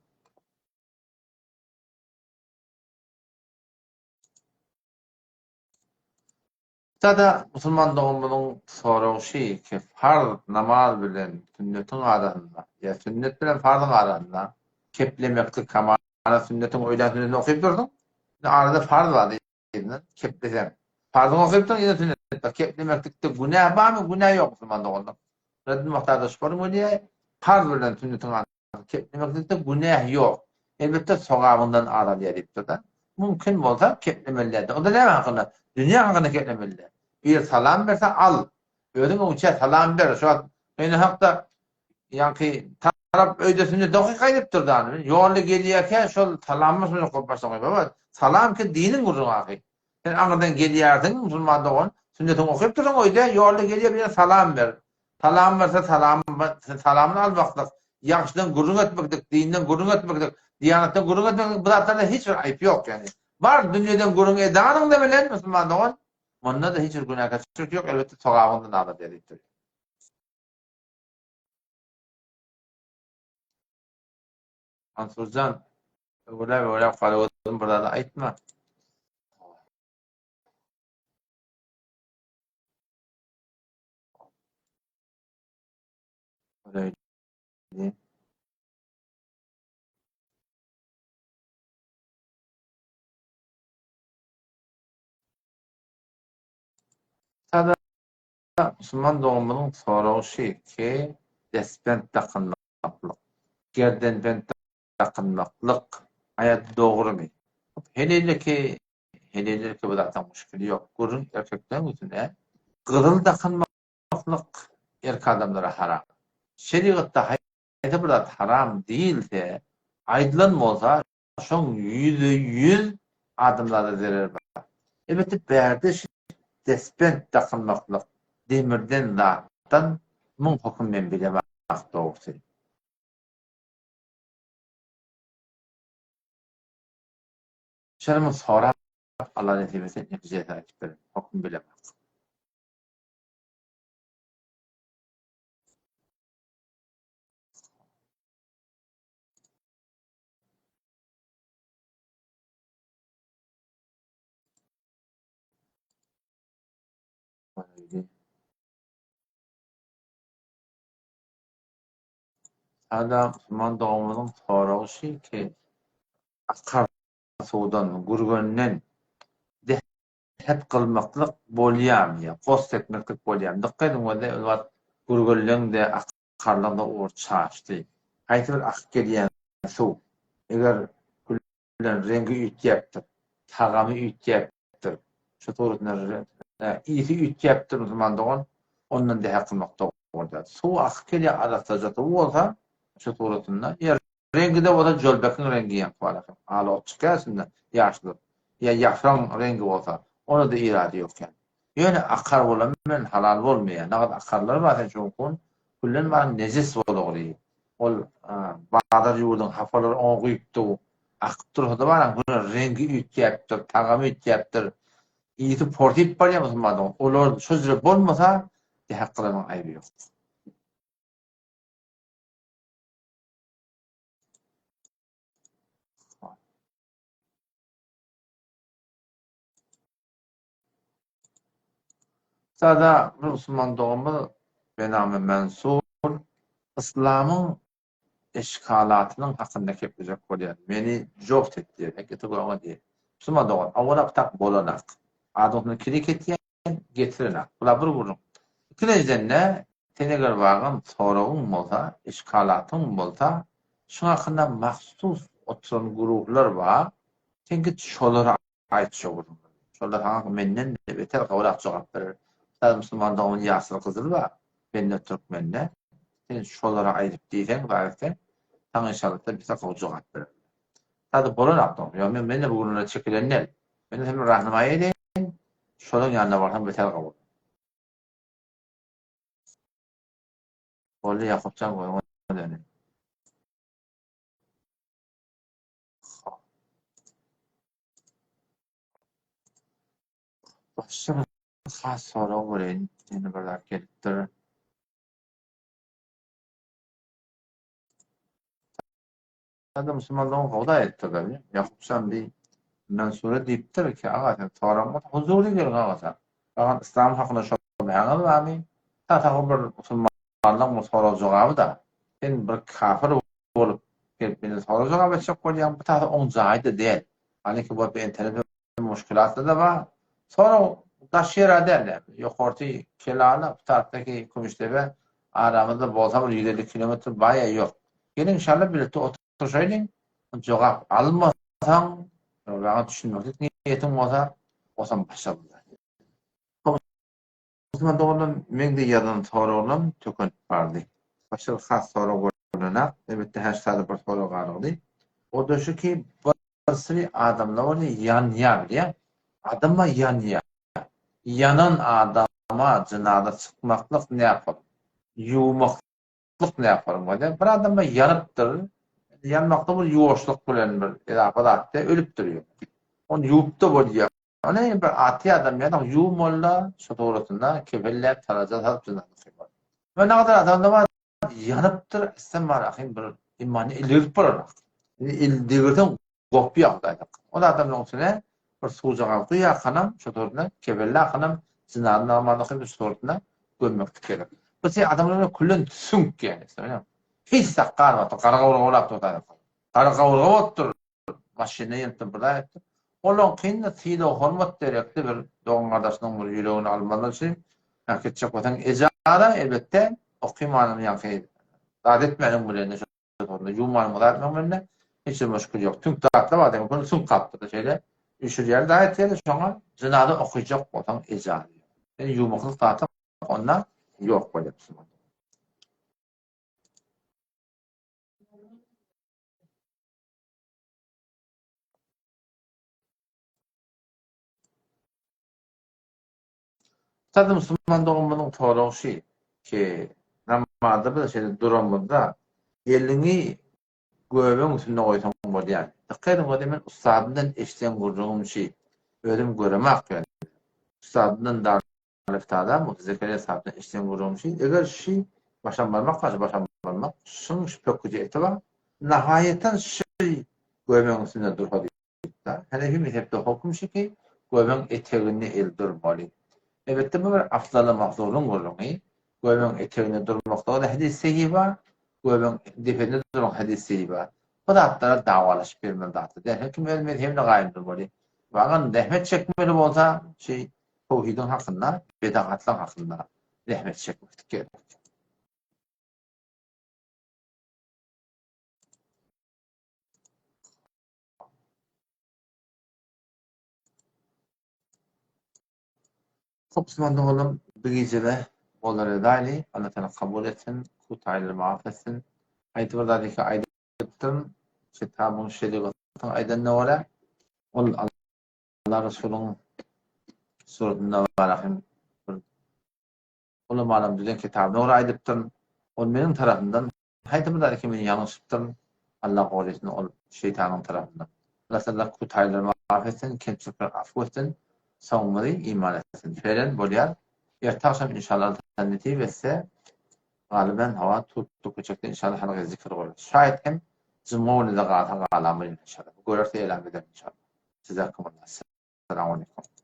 Sada musulman doganymyzyň soragy şi ki, farz namaz bilen sünnetiň arasynda ýa sünnet bilen farzyň arasynda keplemeklik hamana sünnetiň öýlän sünnetini okyp dursuň, indi arada farz bar Yzyndan kepleseň. Parzyňy okypsyň, yzyna sünnet bar. Keplemeklikde günä barmy? Günä ýok musulman doganlar. Reddin Muhtarda şu forma diýýär, parz bilen sünnetiň arasynda keplemeklikde günä ýok. Elbetde sogabyňdan azalýar diýipdir-de. Mümkin bolsa keplemeli däldir. Onda näme hakynda? Dünýä hakynda keplemeli däl. Biri salam berse al. Özüň öňçä salam ber. Şu wagt meni hakda ýaňky tarap öýde sünnet oky gaýdypdyr dany. Ýolda gelýärkä şol salamyň sünnet goýup başlaň. Baba, salam ki diniň gürrüňi ahy. Sen aňyrdan gelýärsiň, musulman dogan, sünnetiňi okyp dursuň öýde, ýolda gelýär birine salam ber. Salam berse salam salamyny almaklyk, ýagşydan gürrüň etmeklik, dinden gürrüň etmeklik, diýanatdan gürrüň etmeklik bu zatlarda hiç bir aýyp ýok ýani. Bar dünýeden gürrüň edanyňda bilen musulman dogan, munda-da hiç bir günäkärçilik ýok, elbetde sogabyňdan azalýar diýipdir. Mansurjan, öwürläp öwürläp garagözüm bir zady aýtma. Sada Musulman doganymyzyň soragy şy ki, destbent dakynmaklyk, gerdenbent dakynmaklyk aýat dogrymy? Heleýleki, heleýleki bu zatlaryň muşkili ýok. Gürrüň erkekleň üstüne. Gyzyl dakynmaklyk erk adamlara haram. Şerigatda haýsy bir zat haram diýilse, aýdylan bolsa, Şoň 100% adamzada zereri bar. Elbetde bärde şu destbent dakynmaklyk demirden zatdan muň höküm men bilemok dogrusy. Şony muň sorap Allah nesip etse netijesini aýdyp bererin. Höküm bilemok. Sada musulman doganymyzyň soragy şy ki, akar suwdan, gürgenden dehet kylmaklyk bolýarmy ýa gost etmeklik bolýarmy? Dykgat ediň weli ol wagt gürgenleň-de akarlaň-da ugur çaşdy. Haýsy bir akyp gelýän suw, eger bilen reňgi üýtgäpdir, tagamy üýtgäpdir, şu suratynda ysy üýtgäpdir musulman dogan, ondan dehe kylmak dogry däl. Suw akyp gelýär arassaja suw bolsa şu suratynda ýa reňgi-de bolsa jölbekiň reňgi ýaňky bar eken, ala ot çykýar içinde ýaşylyp, ýa ýafragyň reňgi bolsa, ona-da irady ýok ýaly. Ýöne akar bolan bilen halal bolmaýar. Nagt akarlar bar sen şoňkun küllen bar nejis bolugry. Ol bazar ýurduň hapalary oňa guýupdy. Akyp dursa-da baran güne reňgi üýtgäpdir, tagamy üýtgäpdir. Ysy porsyp barýar musulman dogan. Olar şo jüre bolmasa, dehak kylanyň aýby ýok. Sada bir musulman doganymyz Benami Mensur Yslamyň eşkalatynyň hakynda geplejek bolýar. Meni jobt et diýýär. Hereketi goýuňa diýýär. Musulman dogan, owal tak bolanak. Adamsyny kirik etýän, getirenak. Bula bir gürrüň. Ikilenjiden-de, sen eger bagan soragyň bolsa, eşkalatyň bolsa, şuň hakynda mahsus oturan guruhlar bar, sen git şolara Aýt şo gürrüňleri. Şolar saňa menden-de beter gowrak jogap berer. Mysal musulman dogan Ýasyr Gyzyl bar, bende türkmende. Sen şolara aýdyp diýseň, zat etseň, saňa inşallah bize gowy jogap bererler. Sada bolanok dogry. Ýok men mende bu gürrüňlere çekilen däl. Men hem rahnamaý edeýin, şolaň ýanyna barsaň beter gowy bolar. Boldy Ýakupjan goýuň özüni. Başga bir has sorag bereýin. Ýene bir zat gelipdir. Sada musulmanlaryň gowy aýtdylar. Ýakup Şambi Mansura diýipdir ki, aga sen soragyň bolsa huzury geliň aga sen. Bagan yslam hakynda şobäňiz barmy? Tatagy bir musulmanlaryň bir sorag jogaby-da. Sen bir kafir bolup gelip menden sorag jogap etjek bolýaň, bu tasa oň jaýy-da däl. Halyki bolup entenem muşkilatlar-da bar. Sorag daş ýer-ä däl. Ýokarsy Kelala, bu tarapdaky Kümüşdepe aramyzda bolsa bir 150 kilometr bar ýa ýok. Geliň inşallah birlikde oturşaýlyň. Jogap almasaň, maňa düşünmeklik niýetiň bolsa, osam başga bir zat. Musulman doganlar meňde ýazan soraglam tökenip bardy. Başga bir has sorag bolanok. Elbetde her sada bir sorag galygdy. O-da şu ki bir sürü adamlar bolýar ýanýar bilýäň. Adama ýanýar. Ýanan adama jynaza çykmaklyk näpol. Ýuwmaklyk näpol bolýar. Bir adama ýanypdyr. Ýanmakda bir ýuwaşlyk bilen bir edafa zatda ölüpdir ýöne. Ony ýuwup-da bolýar. Ony bir aty adam ýa-da ýuwmalyda şu suratynda kefenläp talaja salyp jynaza okymaly. We nagadar adamda bar ýanypdyr istem bar ahym bir imany ildirip bolanok. Indi il degirseň gopýar hudaý saklasyn. Ol adamlaryň içine bir suwjagaz guýarkanam şu suratynda kefenli akanam jynaza namazyny okyp şu suratynda gömmeklik gerek. Bu şey adamlar küllen süňk ýaly. Hiç zat galmapdyr gara gowurga bolapdyr hudaý saklasyn. Gara gowurga bolupdyr. Maşynda ýenipdir bir zat etdi. Olaňkyny sylag-hormat derekli bir dogan-gardaşynyň bir ýüregini almazlar üçin äkitjek bolsaň ejaza elbetde okymanyň ýaňky zat etmäniň bilen şonda ýuwmanyň zat etmegiň bilen hiç bir muşkil ýok. Süňk zatlar bar demek ony süňk gapdyr şeýle üşürýär zat etýär şoňa jynaza okyjak bolsaň ejaza ýok. Ýöne ýuwmaklyk zat onda ýok bolýar. Sada musulman doganymyzyň soragy şy ki, namazda biz şeýle duramyzda eliňi göbegiň üstünde goýsaň bolýar. Dykgat ediň ony men ussadymdan eşiden gürrüňim şy. Özüm göremak ýöne. Ussadymdan Darüliftada Mufti Zekeriýa sahypdan eşiden gürrüňim şy, eger şy başam barmak bar, şy başam barmak, şyň şu pökgüje eti bar, nahaýatan şy göbegiň üstünde dursa diýipdir. Henefi mezhepde hokum şy ki, göbegiň eteginde el durmaly. Elbetde bu bir afzaly mafzulyň gürrüňi. Göbegiň eteginde durmaklyga-da hadys sahih bar, göbegiň depesinde durmak hadys sahih bar. Bu zatlara dawalaşyp ýörmeli zatlar däl. Her kim öz mezhebine gaýym durmaly. Wagan zähmet çekmeli bolsa, şy Towhidiň hakynda, bedagatlaň hakynda zähmet çekmeklik gerek. Hop musulman doganlarym bu gijede olar edaýly Allah taala kabul etsin kutaýlary maaf etsin aýdyp bir zat ýeke aýdypdym kitabyň şerigatyň aýdanyna görä ol Allah Resulyň suratynda bar hem bir ulamalaryň düzen kitabyna görä aýdypdyryn. Ol meniň tarapymdan haýsy bir zat men ýalňyşypdyryn. Allah gorasyn ol. Şeýtanyň tarapyndan. Allah Tagala kutaýlary maaf etsin, kemçilikleri afw etsin, soňumyzy iman etsin. Felen bolýar. Erte agşam inşallah Allah Tagala nesip etse, galyben hawa tutduk köçekde inşallah halka zikir bolar. Şaýat hem jumga günüde galsa galamyr inşallah. Görerse elam eder inşallah. Jazakumullah. Esselamu aleýkum.